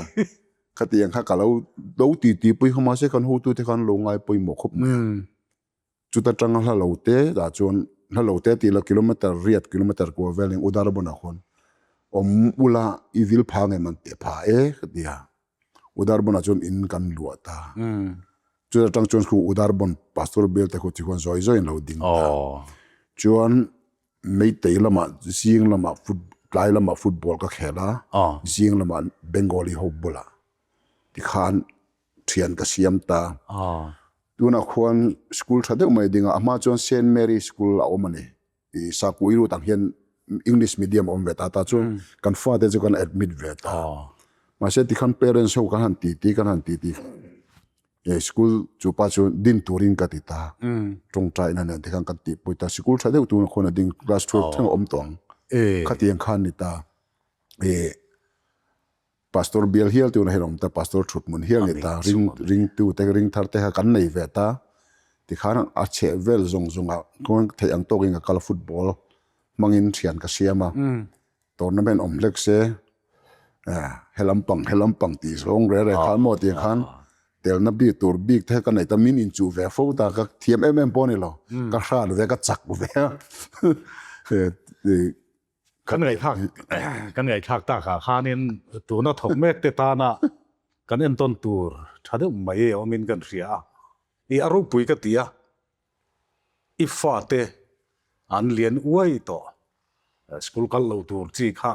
khatiang kha ka lo lo ti ti pui kha mahse kan hotute khan lo ngai pawimawh khawp mai a. Chuta tanga hla lo te dah chuan hla lo te tih lo kilometer riat kilometer kua vel eng Udarbon-ah khawn awm ula i vil pha ngem an ti pha e ka ti a. Udarbon-ah chuan in kan luah ta. Chuta tang chuan khu Udarbon pastor bial te khu chi khuan zawi zawiin lo ding ta. Chuan Meitei lamah zing lamah foot tlai lamah football ka khel a, zing lamah Bengali ho bulah tikhan thian ka siam ta. Tunah khuan school tha deuh mai ding a, a hma chuan Saint Mary school a awm a ni. I Sakui route ang hian English medium a awm ve ta ta chuan kan fate chu kan admit ve ta. Mahse tikhan parents ho kan han ti ti kan han ti ti e school chu pa chu din turin ka ti ta. Tawngtaina nen tikhan kan tihpui ta. Sikul tha deuh tunah khuan a ding class 12 thleng a awm tawh ang. Khatiang khan ni ta. E Pastor bial hial tuna hian awm ta, Pastor thut hmun hial ni ta, ring ringtu te ring thar te kha kan nei ve ta, tikhan a chheh vel zawng zawng ah khawn theih ang tawkin ka kal a football hmangin thian ka siam a, tournament awm hlek se helam pang helam pang tih zawng reh reh khan maw tih khan telna bik tur bik te ka nei ta min inchuh ve fo ta ka thiam em em pawh a ni lo, ka hran ve ka chak ve a. Kan ngaihthlak kan ngaihthlak takah khanin tuna thawk mek te tana kan entawn tur tha deuh mai awmin kan hria a, i a ropui ka ti a, i fate an lian uai tawh, school kal lo tur chi kha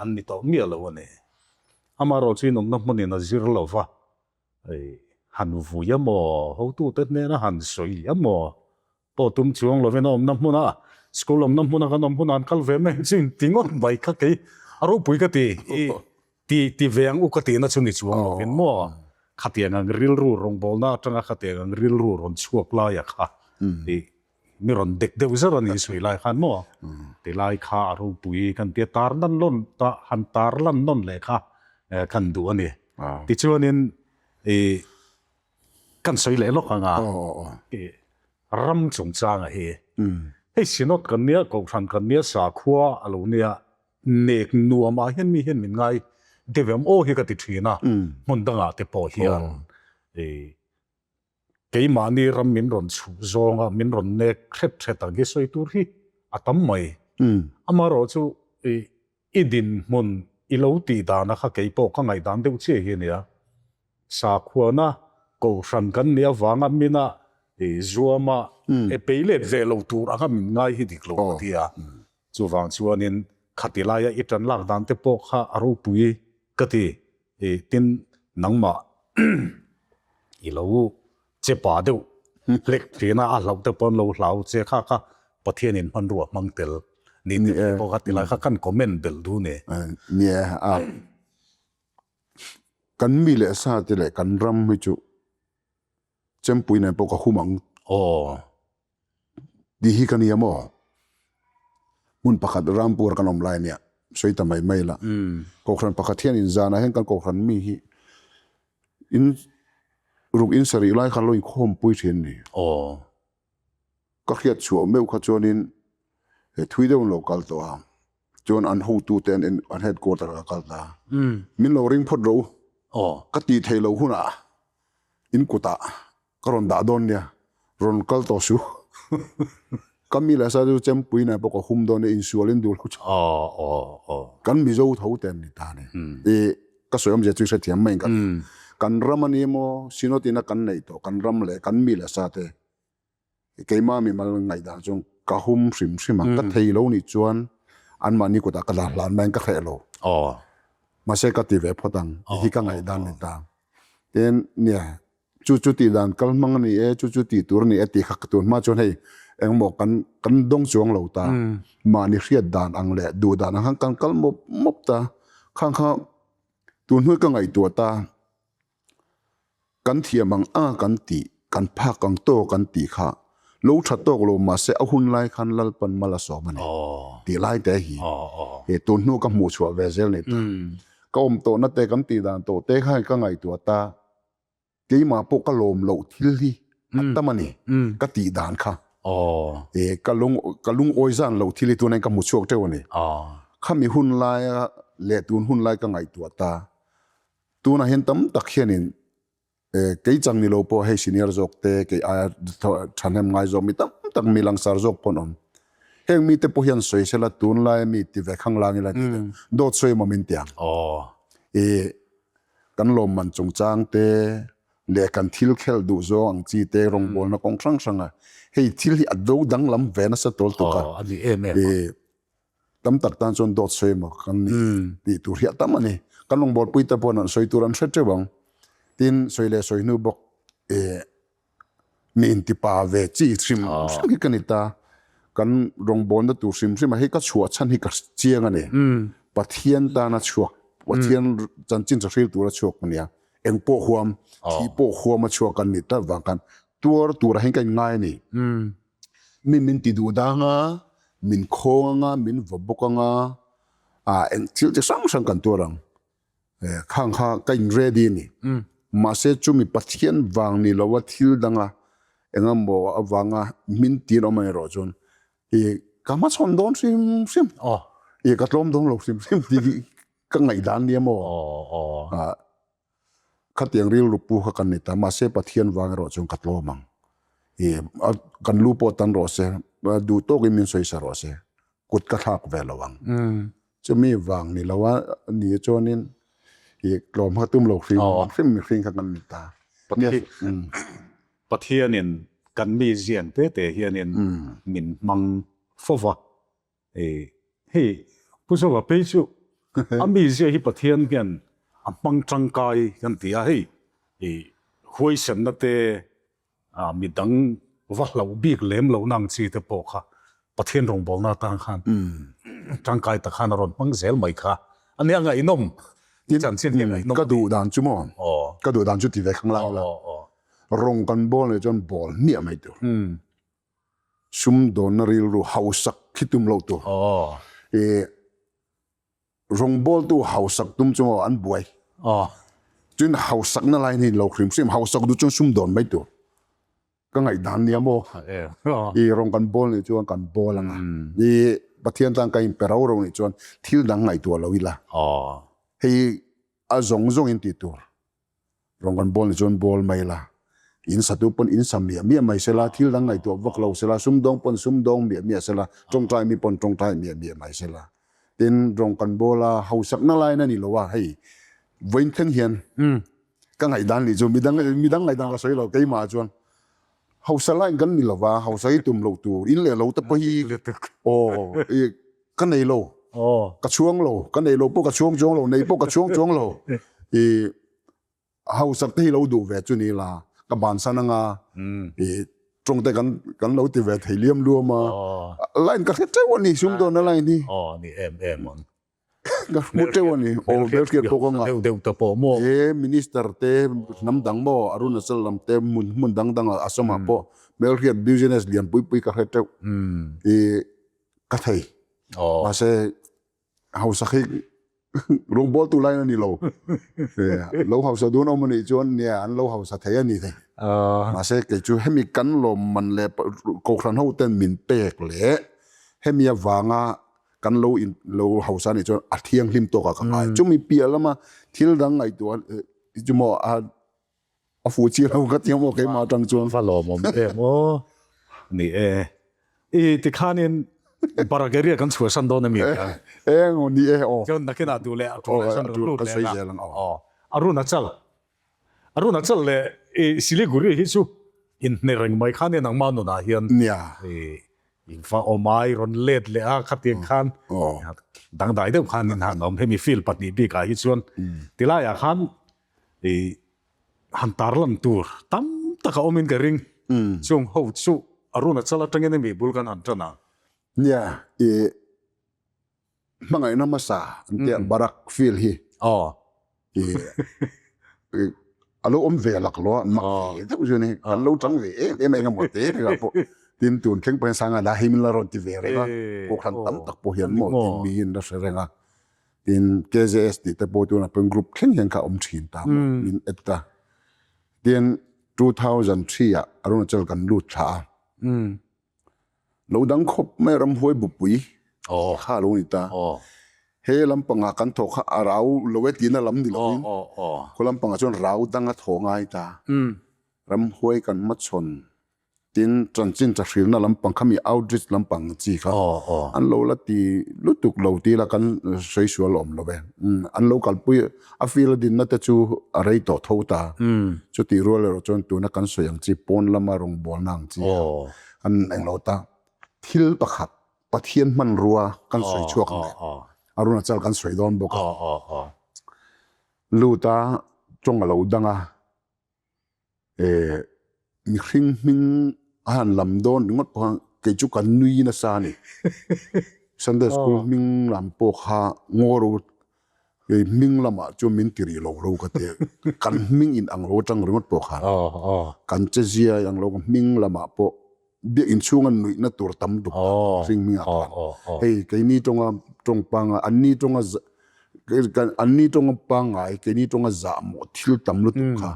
an ni tawh miah lo a ni. Amaherawhchu chu inawmna hmunin a zir lo va, han vui emaw, hotute hnena han sawi emaw Pawh tum chuang lovin a awmna hmuna school awmna hmuna kan awm hunah an kal ve mai chu inti ngawt mai kha kei a ropui ka ti i ti ti ve ang u ka tihna chu ni chuang lovin maw khatiang ang rilru rawngbawlna atanga khatiang ang rilru rawn chhuak laia kha i mi rawn dek deuh zar a ni sawi lai khan maw ti lai kha a ropui kan tia tar lan lawn ta han tar lan nawn leh kha kan duh a ni tichuanin i Kan sawi leh lawk ang a, ram chungchanga hi hei Synod kan nia, Kohhran kan nia, sakhua a lo nia, nek nuam ah hian mi hian min ngai deuh em aw hi ka ti thin a, hmun dangah te pawh hian keimahni ram min rawn chhuh zawnga min rawn nek hret hret ang hi sawi tur hi a tam mai. Amaherawhchu I dinhmun i lo tih dana kha kei pawh ka ngaihdan deuh chiah hi a nia. Sakhuana kohhran kan nih avanga mina i zuama e pei let ve lo tur anga min ngai hi dik lo ka ti a. Chuvang chuanin khati laia i tan lak dan te pawh kha a ropui ka ti. I tin nangmah i lo Che pa deuh hlek thin a, a hlauh te pawh an lo hlau che kha kha Pathianin hmanrua hmang tel ni tih te pawh kha ti lai kha kan comment belh duh ni. Nia a, kan mi leh sa te leh kan ram hi chu chempui nen pawh ka hum ang. Aw. Tih hi ka nia maw? Hmun pakhat Rampur kan awm lai nia, sawi ta mai mai la. Kohhran pakhat hian in zanah hian kan kohhran mi hi in ruk in sarih lai khan lo inkhawmpui thin a ni. Aw. Ka hriat chhuah meuh kha chuanin he thui deuh an lo kal tawh a, chuan an hotute an an headquarter ah ka kal ta. Min lo ring phawt rawh u. Aw. Ka tih theih loh hunah in kutah Ka rawn dah dawn nia, rawn kal tawh suh. Ka mi leh sa chu chempui nen pawh ka hum dawn nia, insual in duh lo chu. Kan Mizo tho te an ni ta ni. I ka sawi awmzia chu i hrethiam mai ka ti. Kan ram a ni maw, Synod ina kan neih tawh kan ram leh kan mi leh sa te keimah mimal ngaihdan chuan ka hum hrim hrim a, ka thei lo nih chuan anmahni kutah ka dah hlan mai in ka hreh lo. Mahse ka ti ve phawt ang tih hi ka ngaihdan ni ta. Tin, nia, chu chu tih dan kal hmang a ni e, chu chu tih tur a ni e tih kha ka tun hma chuan hei engmaw kan kan dawng chuang lo ta. Mahni hriat dan ang leh duh dan ang khan kan kal mawp mawp ta. Khang kha tun hnuai ka ngaihtuah ta. Kan thiam ang anga kan tih, kan phak ang tawk kan tih kha lo tha tawk lo mahse a hun lai khan Lalpan mal a sawm a ni tih lai te hi he tun hnu ka hmuh chhuah ve zel ni ta. Ka awm tawhna te kan tih dan tawh te khan ka ngaihtuah ta, keimah pawh ka lawm loh thil hi a tam a ni ka tih dan kha. Ka lung ka lungawi zan loh thil hi tunah hian ka hmu chhuak teuh a ni. Khami hun laia leh tun hun lai ka ngaihtuah ta. Tunah hian tam tak hianin kei chang ni lo pawh hei senior zawk te, kei aia thahnem ngai zawk mi tam tak mi langsar zawk pawh an awm. Heng mite pawh hian sawi sela tunlaia mi ti ve khang lang ila tih te dawt sawi emaw min ti ang. I kan lawmman chungchang te leh kan thil khelh duh zawng ang chi te rawngbawlna kawng hrang hranga hei thil hi a do danglam ve nasa tawl tuk a. Tam tak tan chuan dawt sawi emaw kan nih tih tur hi a tam a ni. Kan rawngbawlpui te pawhin an sawi tur an hre teuh ang. Tin, sawi leh sawi hnu bawk eh mi intipa ve chi hrim hrim hi ka ni ta. Kan rawngbawlna tur hrim hrim ah hei ka chhuah chhan hi ka chiang a ni. Pathian tana chhuak, Pathian chanchin tha hril tura chhuak ka nia. Eng pawh huam, thih pawh huam a chhuak kan nih tlat vang khan tuar turah hian ka inngai a ni. Mi min ti duh dang a, min khawng anga, min va bawk anga, ah eng thil chi hrang hrang kan tuar ang. Khang kha ka in ready a ni. Mahse chumi Pathian vang ni lo a thil danga engemaw avanga min tin awm erawh chuan i ka hmachhawn dawn hrim hrim. I ka tlawm dawn lo hrim hrim tih hi ka ngaihdan nia maw. Khatiang rilru pu kha kan ni ta, mahse Pathian vang erawh chuan ka tlawm ang. I kan lu pawh tan rawh se, duh tawkin min sawi sa rawh se, kut ka thlak ve lo ang. Chumi vang ni lo a ni chuanin i tlawm kha tum lo hrim hrim mihring kha kan ni ta. Pathianin kan mi zian te te hianin min hmang fo va. Hei Pu Zova phei chu a mizia hi Pathian hian a hmang tangkai kan ti a, hei huaisenna te midang va hlauh bik lem loh na ang chi te pawh kha Pathian rawngbawlna atan khan tangkai tak khan a rawn hmang zel mai kha a nia ngaihnawm i chanchin hi ngaihnawm. Ka duh dan chu maw? Ka duh dan chu ti ve khang lai la. Rawng kan bawl nih chuan bawl hmiah mai tur. Sumdawnna rilru hausak khi tum loh tur. I rawngbawltu hausak tum chu an buai. Chuan hausakna lai hi lo hrim hrim hausak duh chuan sumdawn mai tur. Ka ngaihdan nia maw? I rawng kan bawl nih chuan kan bawl anga. I Pathian tan ka inpe rau rau nih chuan thil dang ngaihtuah lo ila. Hei a zawng zawngin tih tur. Rawng kan bawl ni chuan bawl mai la, in satu pawn in sa miah miah mai sela, thil dang ngaihtuah vak lo sela, sumdawng pawn sumdawng miah miah sela, tawngtai mi pawn tawngtai miah miah mai sela. Tin, rawng kan bawl a, hausakna lain a ni lo a, hei vawiin thleng hian ka ngaihdan lih chu midang midang ngaihdan ka sawi lo keimah chuan hausa lain kan ni lo va, hausa hi tum loh tur, in leh lo te pawh hi aw i ka nei lo, ka chhuang lo, ka nei lo pawh ka chhuang chuang lo, nei pawh ka chhuang chuang lo. I hausak te hi lo duh ve chu ni la, ka bansan anga i tawng te kan kan lo ti ve thei liam luam a. Line ka hre teuh a ni, sumdawnna line hi. Aw, ni em em ang. Ka hmu teuh a ni, aw hmelhriat pawh ka ngah. Deuh deuh te pawh maw? E minister te hnam dang maw, Arunachal lam te hmun hmun dang dang ah Assam ah pawh hmelhriat business lian pui pui ka hre teuh. I Ka thei. Mahse hausak hi rawngbawltu lain a ni lo. Lo hausa dun awm a nih chuan nia an lo hausa thei a ni thei. Mahse kei chu hemi kan lawmman leh kohhran ho ten min pek leh hemi avanga kan lo in lo hausa a nih chuan a thianghlim tawk ah ka ngai. Chumi piah lama thil dang ngaihtuah chu maw a A fuh chiah lo ka ti a maw keimah atang chuan. Va lawmawm em aw. Ni e. I tikhanin Barak area kan chhuahsan dawn ami ka? Eng aw ni e aw. Chuan nakinah duh leh a tul leh san rawn lut leh ang a. Aw. Arunachal. Arunachal leh i Siliguri hi chu inhne reng mai khanin nangmah nunah hian. Nia. I. Infa awmai rawn let leh a khatiang khan dangdai deuh khan in han awm hemi field pahnih bikah hi chuan tilaiah khan i han tarlan tur tam tak a awmin ka ring. Chung ho chu Arunachal atangin hemi bul kan han tan a. Nia, i hmangaihna hmasa an tia Barak field hi i a lo awm ve lak lo a, mak ve deuh chu a ni. Kan lo chang ve em em a engemaw te vekah pawh tin tun thleng pawh hian Sanga la hei min la rawn ti ve reng a, Kohhran tam tak pawh hian maw tin miin la hre reng a. Tin KJS tih te pawh tunah pawhin group thleng hian kha a awm thin ta maw min add ta. Tin 2003 ah Arunachal kan lut thla a. Lo dang khawp mai ramhuai bupui kha a lo ni ta. He lampangah kan thaw kha a rau lo e tihna lam ni lovin khaw lampangah chuan rau dang a thaw ngai ta. Ramhuai kan hmachhawn tin chanchin chahrilna lampang khami outreach lampang chi kha an lo la ti lutuk lo ti ila kan sawi sual awm lo e. An lo kalpui a feel a dinna te chu a rei tawh tho ta. Chutih rual erawh chuan tuna kan sawi ang chi pawn lama rawngbawlna ang chi kha an eng lo ta. Thil pakhat Pathian hmanrua kan sawi chhuak ang leh Arunachal kan sawi dawn bawk a. Lut a tawng a lo dang a. Eh, mihring hming a han lam dawn ringawt pawh khan kei chu ka nui nasa a ni. Sunday school hming lam pawh kha ngaw ro kei hming lamah chuan min ti rih lo ro ka ti. Kan hming in ang lo atang ringawt pawh khan kan che zia in ang lo hming lamah pawh biak inchhunga nuihna tur tam duk hring hmingah khan hei keini tawnga tawng pangngai anni tawnga anni tawnga pangngai keini tawnga zahmawh thil tam lutuk kha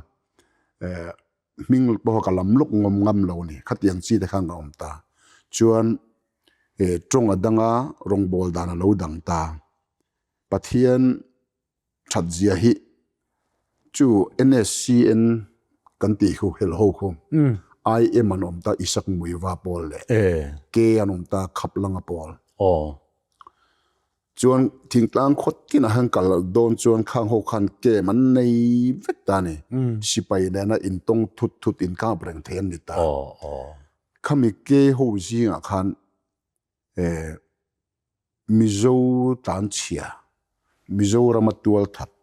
hming pawh ka lam lawk ngawm ngam lo a ni khatiang chi te khan ka awm ta chuan tawng a danga rawngbawl dan a lo dang ta Pathian that zia hi chu NSCN kan tih khu hel ho khu IM an awm ta Isak Muiva pawl leh K an awm ta Khaplanga pawl. Chuan thingtlang khaw tinah hian kal dawn chuan khang ho khan camp an nei vek ta a ni. Sipai nena intawng thut thut inkap reng thei an ni ta. Khami K ho zingah khan Mizo tlanchhia, Mizorama tual that,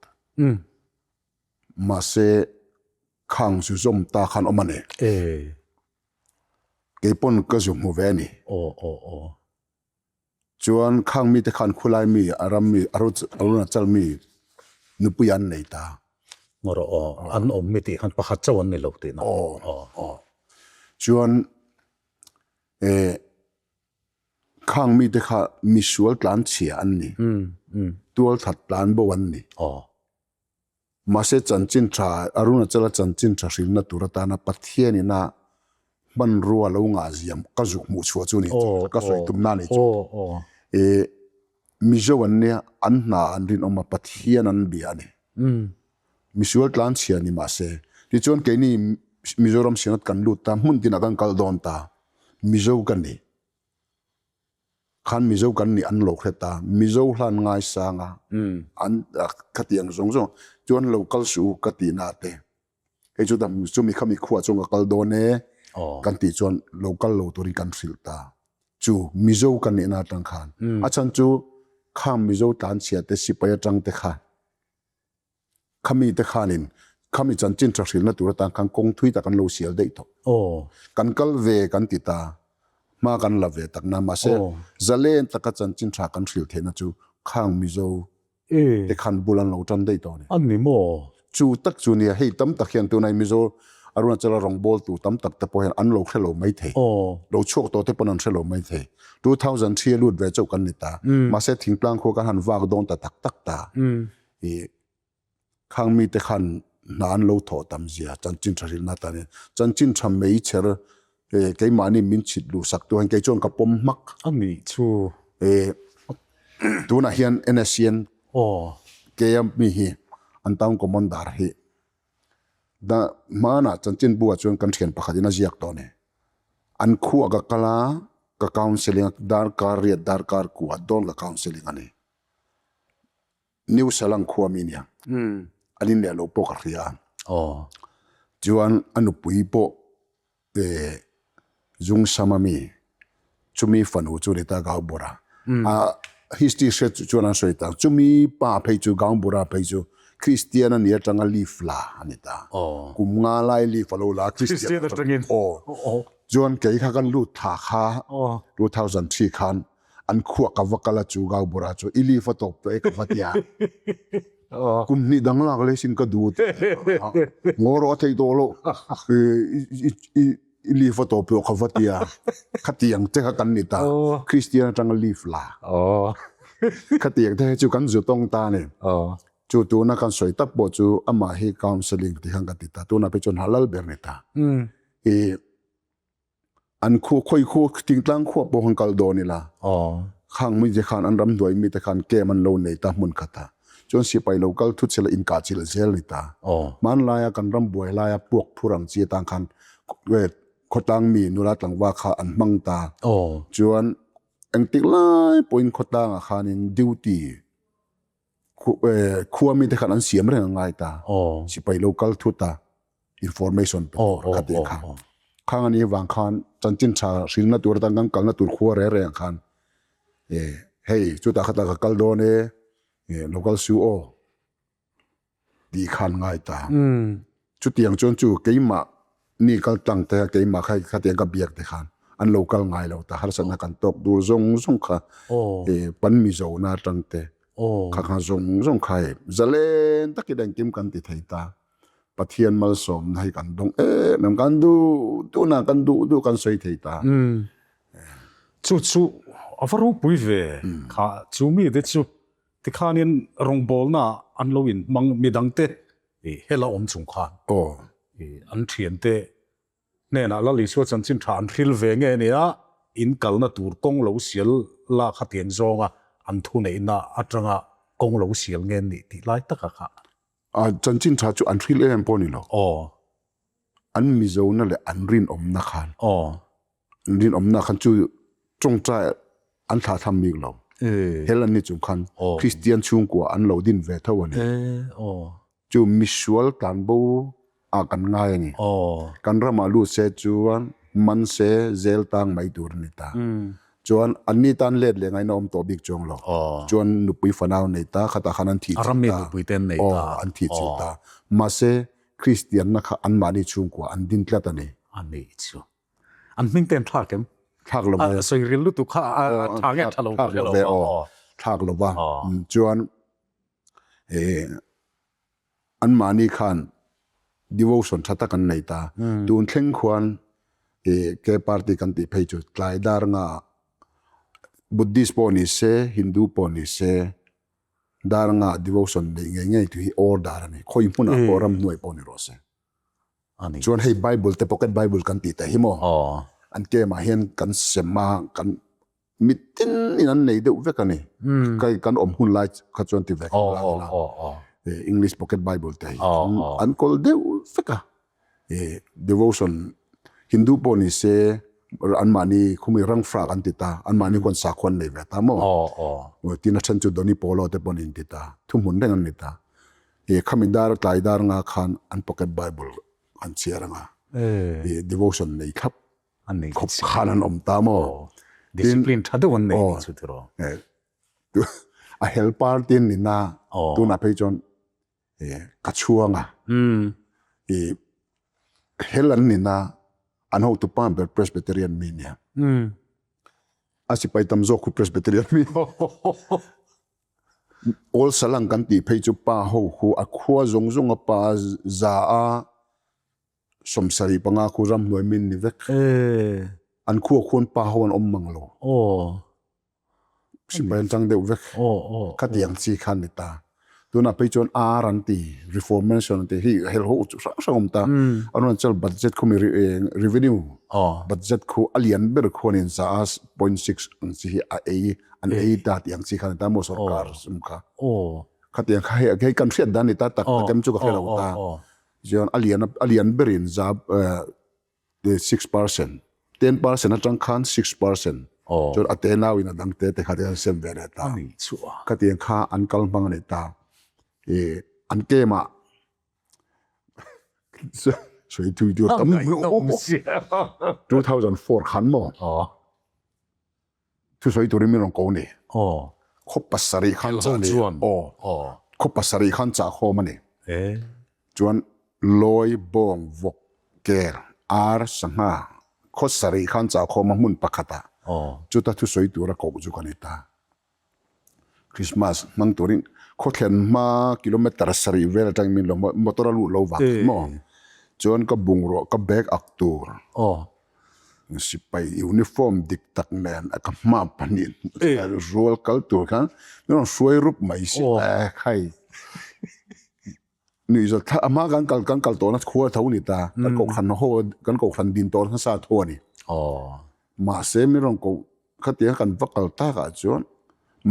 mahse khang zu zawm ta khan awm a ni. Kei pawn ka zu hmu ve a ni. Chuan khang mite khan khulai mi, a ram mi, Arunachal mi nupui an nei ta. Ngaw rawh aw, an awm mi tih khan pakhat chauh an ni lo tihna. Chuan Khang mite kha misual tlan chhia an ni, tual that tlan bo an ni. Mahse chanchin tha, Arunachala chanchin tha hrilna tur atana Pathian ina hmanrua lo ngah ziam ka zuk hmuh chhuah chu ni chu, ka sawi tumna a ni chu. Mizo an nia, an hna an rinawm a, Pathian an bia a ni. Misual tlan chhia ni mahse, tichuan keini Mizoram Synod kan lut ta, hmun tinah kan kal dawn ta, Mizo ka ni. Khan Mizo kan nih an lo hre ta, Mizo hlan ngaisang a, an khatiang zawng zawng chuan lo kal suh u ka tihna te. Hei chu chumi khami khuah chuan ka kal dawn e kan tih chuan lo kal lo turin kan hrilh ta. Chu Mizo kan nihna atang khan a chhan chu khang Mizo tlanchhia te sipai atang te kha Khami te khanin khami chanchin tha hrilhna tur atan khan kawng thui tak an lo sial daih tawh. Kan kal ve kan ti ta, hma kan la ve tak na, mahse zalen taka chanchin tha kan hrilh theihna chu khang Mizo te khan bul an lo tan daih tawh a ni. A ni maw? Chu tak chu nia, hei tam tak hian tunai Mizo Arunachala rawngbawltu tam tak te pawh hian an lo hre lo mai thei. Lo chhuak tawh te pawn an hre lo mai thei. 2003 a lut ve chauh kan ni ta. Mahse thingtlang khua kan han vak dawn ta tak tak ta. I khang mite khan hna an lo thawh tam zia chanchin tha hrilhna atan hian chanchin tha mei chher keimahni min chhit luh sak tu hian kei chuan ka pawm hmak. A nih chu. Tunah hian NSCN keia mi hi an town commander hi hmanah chanchin buah chuan kan thian pakhatin a ziak tawh a ni. An khuah ka kal a, ka counselling a, darkar riat darkar kuah dawn ka counselling a ni. New Salang khua mi nia. An in leh lo pawh ka hria a. Chuan a nupui pawh Zungsama mi. Chumi fanu chu ni ta Gaubura. A history hriat chu chuan an sawi ta. Chumi pa phei chu Gaubura phei chu Kristian a nih atanga leaf la a ni ta. Kum nga lai leaf a lo la a Kristian atangin. Aw. Chuan kei kha kan lut thla kha 2003 khan an khuah ka va kal a chu Gaubura chu i leaf a tawp tawh e ka va tia. Kum hnih dang lak leh sin ka duh ngaw rawh a theih tawh loh i i leaf a tawp tawh ka va tia khatiang te kha kan ni ta Kristian atanga leaf la khatiang te chu kan zu tawng ta ni chu tuna kan sawi tak pawh chu amah hi counselling ti khan ka ti ta tuna phei chuan halal ber ni ta i An khu khawi khu thingtlang khua pawh han kal dawn ila khang mi te khan an ramhnuai mi te khan camp an lo nei ta hmun khat a chuan sipai lo kal thut sela inkah chilh zel ni ta hmanlaia kan ram buai laia puak phur ang chi atang khan khawtlang mi nula tlangva kha an hmang ta chuan engtik lai pawhin khawtlangah khanin duty Khua mite khan an siam reng a ngai ta. Sipai lo kal thut a information pe tur kha tih kha. Khang ani vang khan chanchin tha hrilna tur atan kan kalna tur khua reng reng khan hei chutah khatah ka kal dawn e lo kal su aw tih khan ngai ta. Chutiang chuan chu keimah ni kal tlang te keimah kha khatiang ka biak te khan an lo kal ngai lo ta harsatna kan tawk dur zawng zawng kha pan mizo na atang te kha kha zawng zawng kha e zalen takin engkim kan ti thei ta Pathian malsawmna hi kan dawng em em kan duh duh na kan duh duh kan sawi thei ta. Chu chu a va ropui ve kha chu mi te chu tikhanin rawngbawlna an lo inhmang midangte Hela awm chung khan an thiante hnenah Lal Isua chanchin tha an hril ve nge nia, in kalna tur kawng lo sial la khatiang zawnga an thuneihna atanga kawng lo sial nge nih tih lai taka kha. Chanchin tha chu an hril em pawh ni lo. An Mizona leh an rinawmna khan. An rinawmna khan chu tawngtai an thlah tham bik lo. Hel an ni chung khan Kristian chhungkua an lo din ve tho a ni. Chu misual tlanbo ah kan ngai a ni. Kan ramah lut se chuan man se zel tang mai tur a ni ta. Chuan anni tan let leh ngaihna awm tawh bik chuang lo. Chuan nupui fanau nei ta khatah khan an thih chilh ta. An thih chilh ta. Mahse Kristianna kha anmahni chhungkua an din tlat a ni. A nih chu. An hming te an thlak em? Thlak lo ve. A sawi ril lutuk kha a tha nge tha lo Thlak lo ve aw. Thlak lo va. Chuan anmahni khan devotion tha tak an nei ta. Tun thleng khuan ke party kan tih phei chu tlai dar nga Buddhist pawh ni se, Hindu pawh ni se dar nga devotion neih ngei ngei tu hi order a ni. Khawi hmunah pawh ramhnuai pawh ni rawh se. Chuan hei Bible te pocket Bible kan tih te hi maw an camp ah hian kan sem a kan mitin in an nei deuh vek a ni kai kan awm hun lai kha chuan ti ve kha la English pocket Bible te hi an kawl deuh vek a devotion Hindu pawh ni se anmahni khumi rangfra kan ti ta anmahni khuan sakhua an nei ve ta maw tin a then chu Doni Polo te pawh an inti ta thuhmun reng an ni ta. I khami dar tlai dar nga khan an pocket bible an chhiar anga i devotion nei thlap khawp khan an awm ta maw. Discipline tha deuh an nei tih chu tiraw. A hel party an ni na tunah phei chuan ka chhuang a i hel an ni na an hotu pa ber Presbyterian mi nia a sipai tam zawk khu Presbyterian mi. Awl salang kan tih phei chu pa ho khu a khua zawng zawng a pa za a 75 khu ramhnuai min ni vek. An khua khuan pa ho an awm mang lo. Sipai an chang deuh vek. Khatiang chi kha ni ta. Tunah phei chuan R an ti, Reformation an ti, hei hel ho chu hrang hrang awm ta. An rawn chal budget khu mi revenue budget khu a lian ber khuan in za a point six ang chi hi a ei an ei ta tih ang chi kha ni ta maw sorkar sum kha. Khatiang kha hei hei kan hriat dan ni ta tak tak em chu ka hre lo ta. Chuan a lian a lian berin za 6%, 10% atang khan 6% chuan a te nau in a dang te te kha te an sem ve leh ta. Khatiang kha an kal hmang a ni ta. I an game ah sawi thui tur tam 2004 khan maw? Thusawi turin min rawn ko ni. Khaw pasarih khan chah ni. Aw. Khaw pasarih khan chah khawm a ni. Chuan Lawi, Bawng, Vawk, Ker, Ar, Sangha khaw sarih khan chah khawm a hmun pakhatah chuta thusawi tura koh chu ka ni ta. Christmas hmang turin khaw thlen hma kilometer sarih vel atangin min lo motor a lut lo vang maw? Chuan ka bungrua ka bag ak tur. Sipai uniform dik tak nen a ka hma pahnih rual kal tur khan min rawn hruai rup mai si e khai nuih zawt thla a hma kan kal kan kal tawhna khua tho ni ta kan kohhran ho kan kohhran din tawh nasa tho a ni mahse min rawn koh khatiang kan va kal takah chuan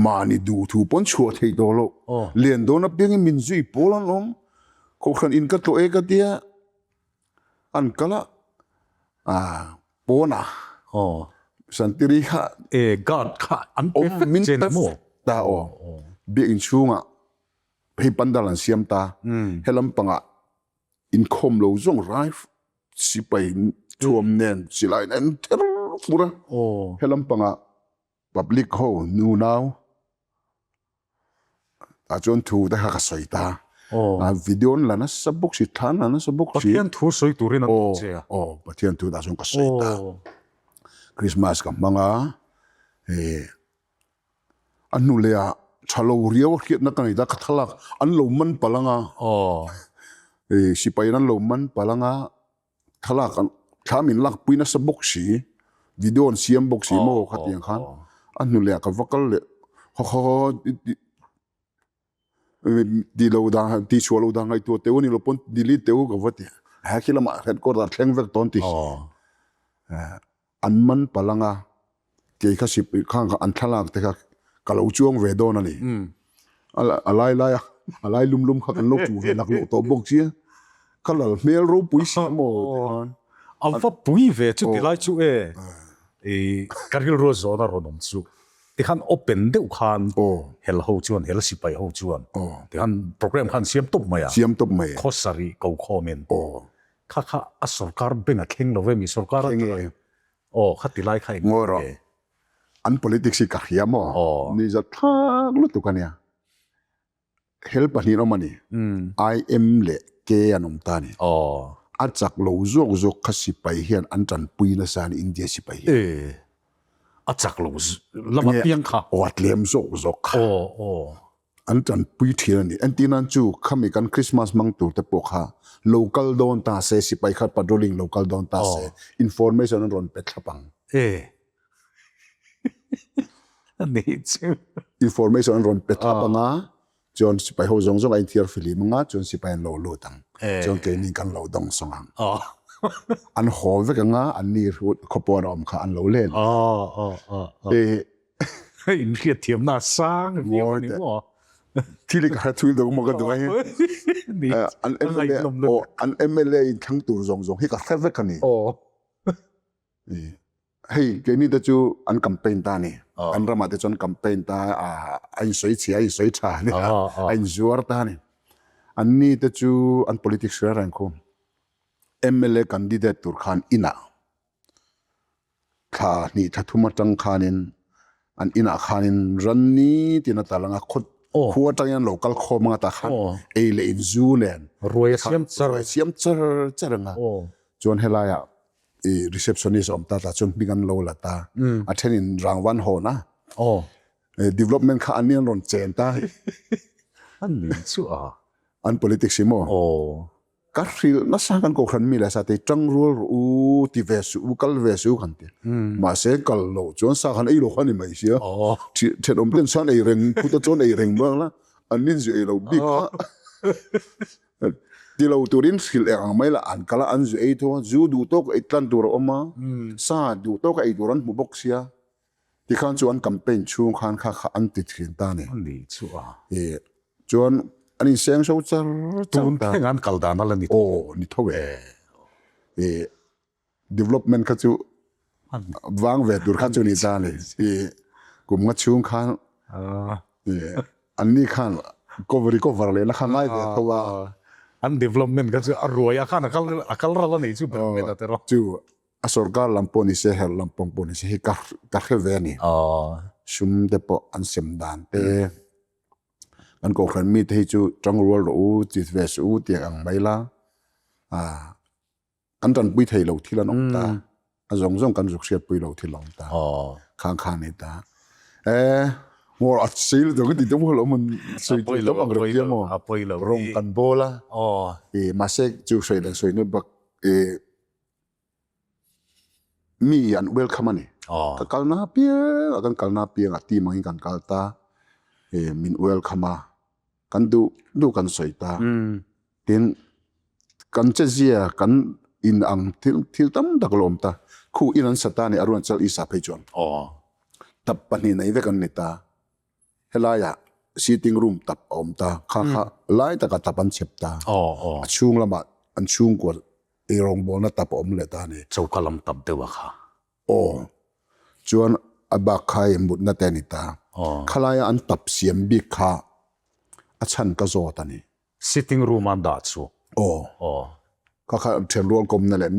mahni duh thu pawn chhuah theih tawh loh lian dawn apiangin min zui pawl an awm kohhran in ka tlawh e ka tia An kal a, pawnah santiri kha guard kha an pe vek che ni maw? Ta aw, biakinn chhungah hei pandal an siam ta, helam pangah inkhawm lo zawng rai sipai thuam nen silai nen an ther fur a, helam pangah Public ho nu nau ah chuan thu te kha ka sawi ta. A video an la nasa bawk si, thla an la nasa bawk si. Pathian thu sawi turin an duh che a. Aw, Pathian thu tah chuan ka sawi ta. Christmas ka hmang a, a hnu leh ah tha lo riau a hriatna ka nei ta, ka thlalak an lo man palh ang a, sipai in an lo man palh ang a, Thlalak an thla min lakpui nasa bawk si, video an siam bawk si maw khatiang khan a hnu leh ah ka va kal leh haw haw haw ti lo dan ti chhuah lo dan ngaihtuah teuh a ni lo pawn delete teuh ka va ti a khi lamah headquarter thleng vek dawn ti An man palh anga kei kha sip khang kha an thlalak te kha ka lo chuang ve dawn a ni. A lai lai a, a lai lum lum kha kan lo chuh ve laklawh tawh bawk sia. Ka lal hmel ropui si maw ti khan. A va pui ve chu ti lai chu e. I ka rilru a zawhna rawn awm chu. Tikhan open deuh khan hel ho chuan hel sipai ho chuan tikhan program khan siam tawp mai a. Siam tawp mai. Khawsarih ko khawmin. Kha kha a sorkar bank a thleng lo ve mi sorkar a Thleng e. Aw kha ti lai kha eng Ngawi rawh. An politics hi ka hria maw? Aw. Ni zat thlak lutuk a nia. Hel pahnih an awm a ni. IM leh K an awm ta a ni. Aw. A chak lo zawk zawk kha sipai hian an tanpui nasa a ni India sipai hian. E. A chak lo lam apiang kha. Aw a tlem zawk zawk kha. Aw aw. An tanpui thin a ni. Entir nan chu khami kan Christmas hmang tur te pawh kha lo kal dawn ta se, sipai khat patrolling lo kal dawn ta se, information an rawn pe thlap ang. E. A nih chu. Information an rawn pe thlap ang a, chuan sipai ho zawng zawng a inthiar fihlim ang a, chuan sipai an lo lut ang. Chuan keini kan lo dawng sawng ang. An haw vek ang a, an ni khawpawn a awm kha an lo len. E. In hriat thiamna a sang viau a ni maw? Thil hi ka hre thui deuh maw ka duh a hi. An MLA aw an MLA in thlang tur zawng zawng hi ka hre vek a ni. Hei keini te chu an campaign ta a ni. Kan ramah te chuan campaign ta a a insawi chhia a insawi tha a ni a, a inzuar ta a ni. Anni te chu an politics reng reng khu MLA candidate tur khan inah Thla hnih thla thum atang khanin an inah khanin ran nitin a tal anga khaw khua atangin an lo kal khawm anga tah khan ei leh in zu nen ruai a siam char ruai a siam char char anga chuan helaiah i receptionist a awm ta tah chuan hming an lo la ta a thenin rangvan hawn a development kha an ni an rawn chen ta an ni chu a an politics hi maw Ka hrilh nasa kan kohhran mi leh sa te tang rual rawh u ti ve suh u kal ve suh u kan ti. Mahse kal loh chuan sa khan ei lo kha ni mai sia. Thenawm ten chuan ei reng phuta chuan ei reng bak la an nin zu ei lo bik kha. Ti lo turin hrilh eng ang mai la an kal a an zu ei tho a zu duh tawk ei tlan tur a awm a sa duh tawk a ei tur an hmu bawk sia. Tikhan chu an campaign chhung khan kha kha an ti thin ta ni. Ani chu a. E chuan an inseng so char char ta. Tun thleng an kal dan a la ni tho. Aw ni tho e. E development kha chu vang ve tur kha chu ni ta ni. E kum nga chhung khan e an ni khan cover recover leh na kha ngai ve tho a. An development kha chu a ruai a khan a kal a kal ral a nih chu ber mai ta tiraw. Chu. A sorkar lam pawh ni se, herh lam pawng pawh ni se hei ka ka hre ve a ni. Sum te pawh an sem dan te, kan kohhran mite hi chu tangrual rawh u, ti ve suh u tih ang mai la, kan tanpui thei lo thil an awm ta, a zawng zawng kan zuk hriatpui lo thil a awm ta, khang kha a ni ta. E, ngawr a sei lutuk ka ti deuh lo maw, sawi tih deuh ang reng hian maw, rawng kan bawl a, mahse chu sawi leh sawi hnu bak e, Mi an welcome a ni. Ka kalna apiang a kan kalna apiang a team angin kan kal ta. Min welcome a, kan duh duh kan sawi ta. Tin, kan chezia kan in ang thil thil tam tak la awm ta. Khu in an sa ta a ni Arunachal East ah phei chuan. Tap pahnih nei vek an ni ta. Helaiah sitting room tap a awm ta. Kha kha lai takah tap an chep ta. A chhung lamah an chhungkua Ei rawngbawlna tap a awm leh ta a ni. Choka lam tap deuh a kha. Aw. Chuan a bak kha i mutna te a ni ta. Khalaia an tap siam bik kha a chhan ka zawt a ni. Sitting room an dah chu. Aw. Aw. Kha kha thianrual kawmna leh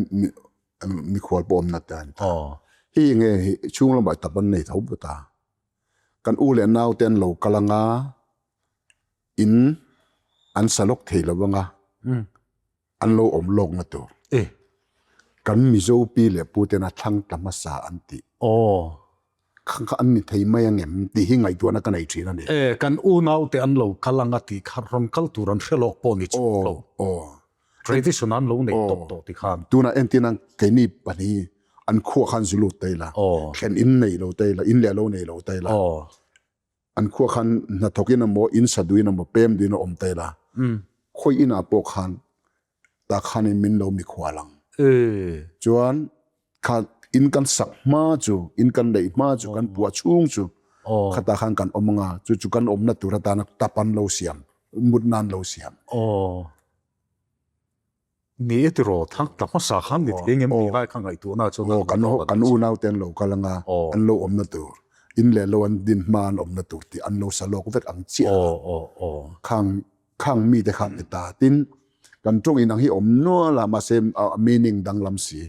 mikhual pawh awmna te a ni ta. Aw. Hei nge hi chhung lamah tap an nei tho bawk a. Kan u leh nau te an lo kal anga in an sa lawk thei lo anga. An lo awm lawkna tur. E. Kan Mizo pi leh pu tena thlang tla hmasa an tih. Aw. Kha kha an ni thei mai ang em tih hi ngaihtuahna ka nei thin a ni. E, kan unaute an lo kal ang a tih kha rawn kal tur an hre lawk pawh ni chhuk lo. Aw, aw. Tradition an lo nei tawp tawh ti khan. Tunah entirna keini pahnih an khua khan zu lut ta ila. Aw. Thlen in nei lo ta ila, in leh lo nei lo ta ila. Aw. An khua khan hnathawk in emaw, in sa duin emaw, pem duin a awm ta ila. Khawi inah pawh khan tah khanin min lo mikhual ang. Chuan kha in kan sak hma chu, in kan neih hma chu, kan puah chhung chu khatah khan kan awm anga, chu chu kan awmna tur atana tap an lo siam, mutna an lo siam. Ni e tiraw, thang tla hmasa khan ni thei engem tih lai kha ngaihtuahna chuan a kan kan unau te an lo kal anga an lo awmna tur in leh lo an din hma an awmna tur tih an lo sa lawk vek ang chiah a khang khang mi te khan ni ta tin kan tawng inang hi awm nual a mahse a meaning danglam si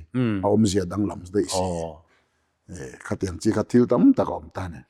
a awmzia danglam daih si khatiang chi kha thil tam tak a awm ta a ni.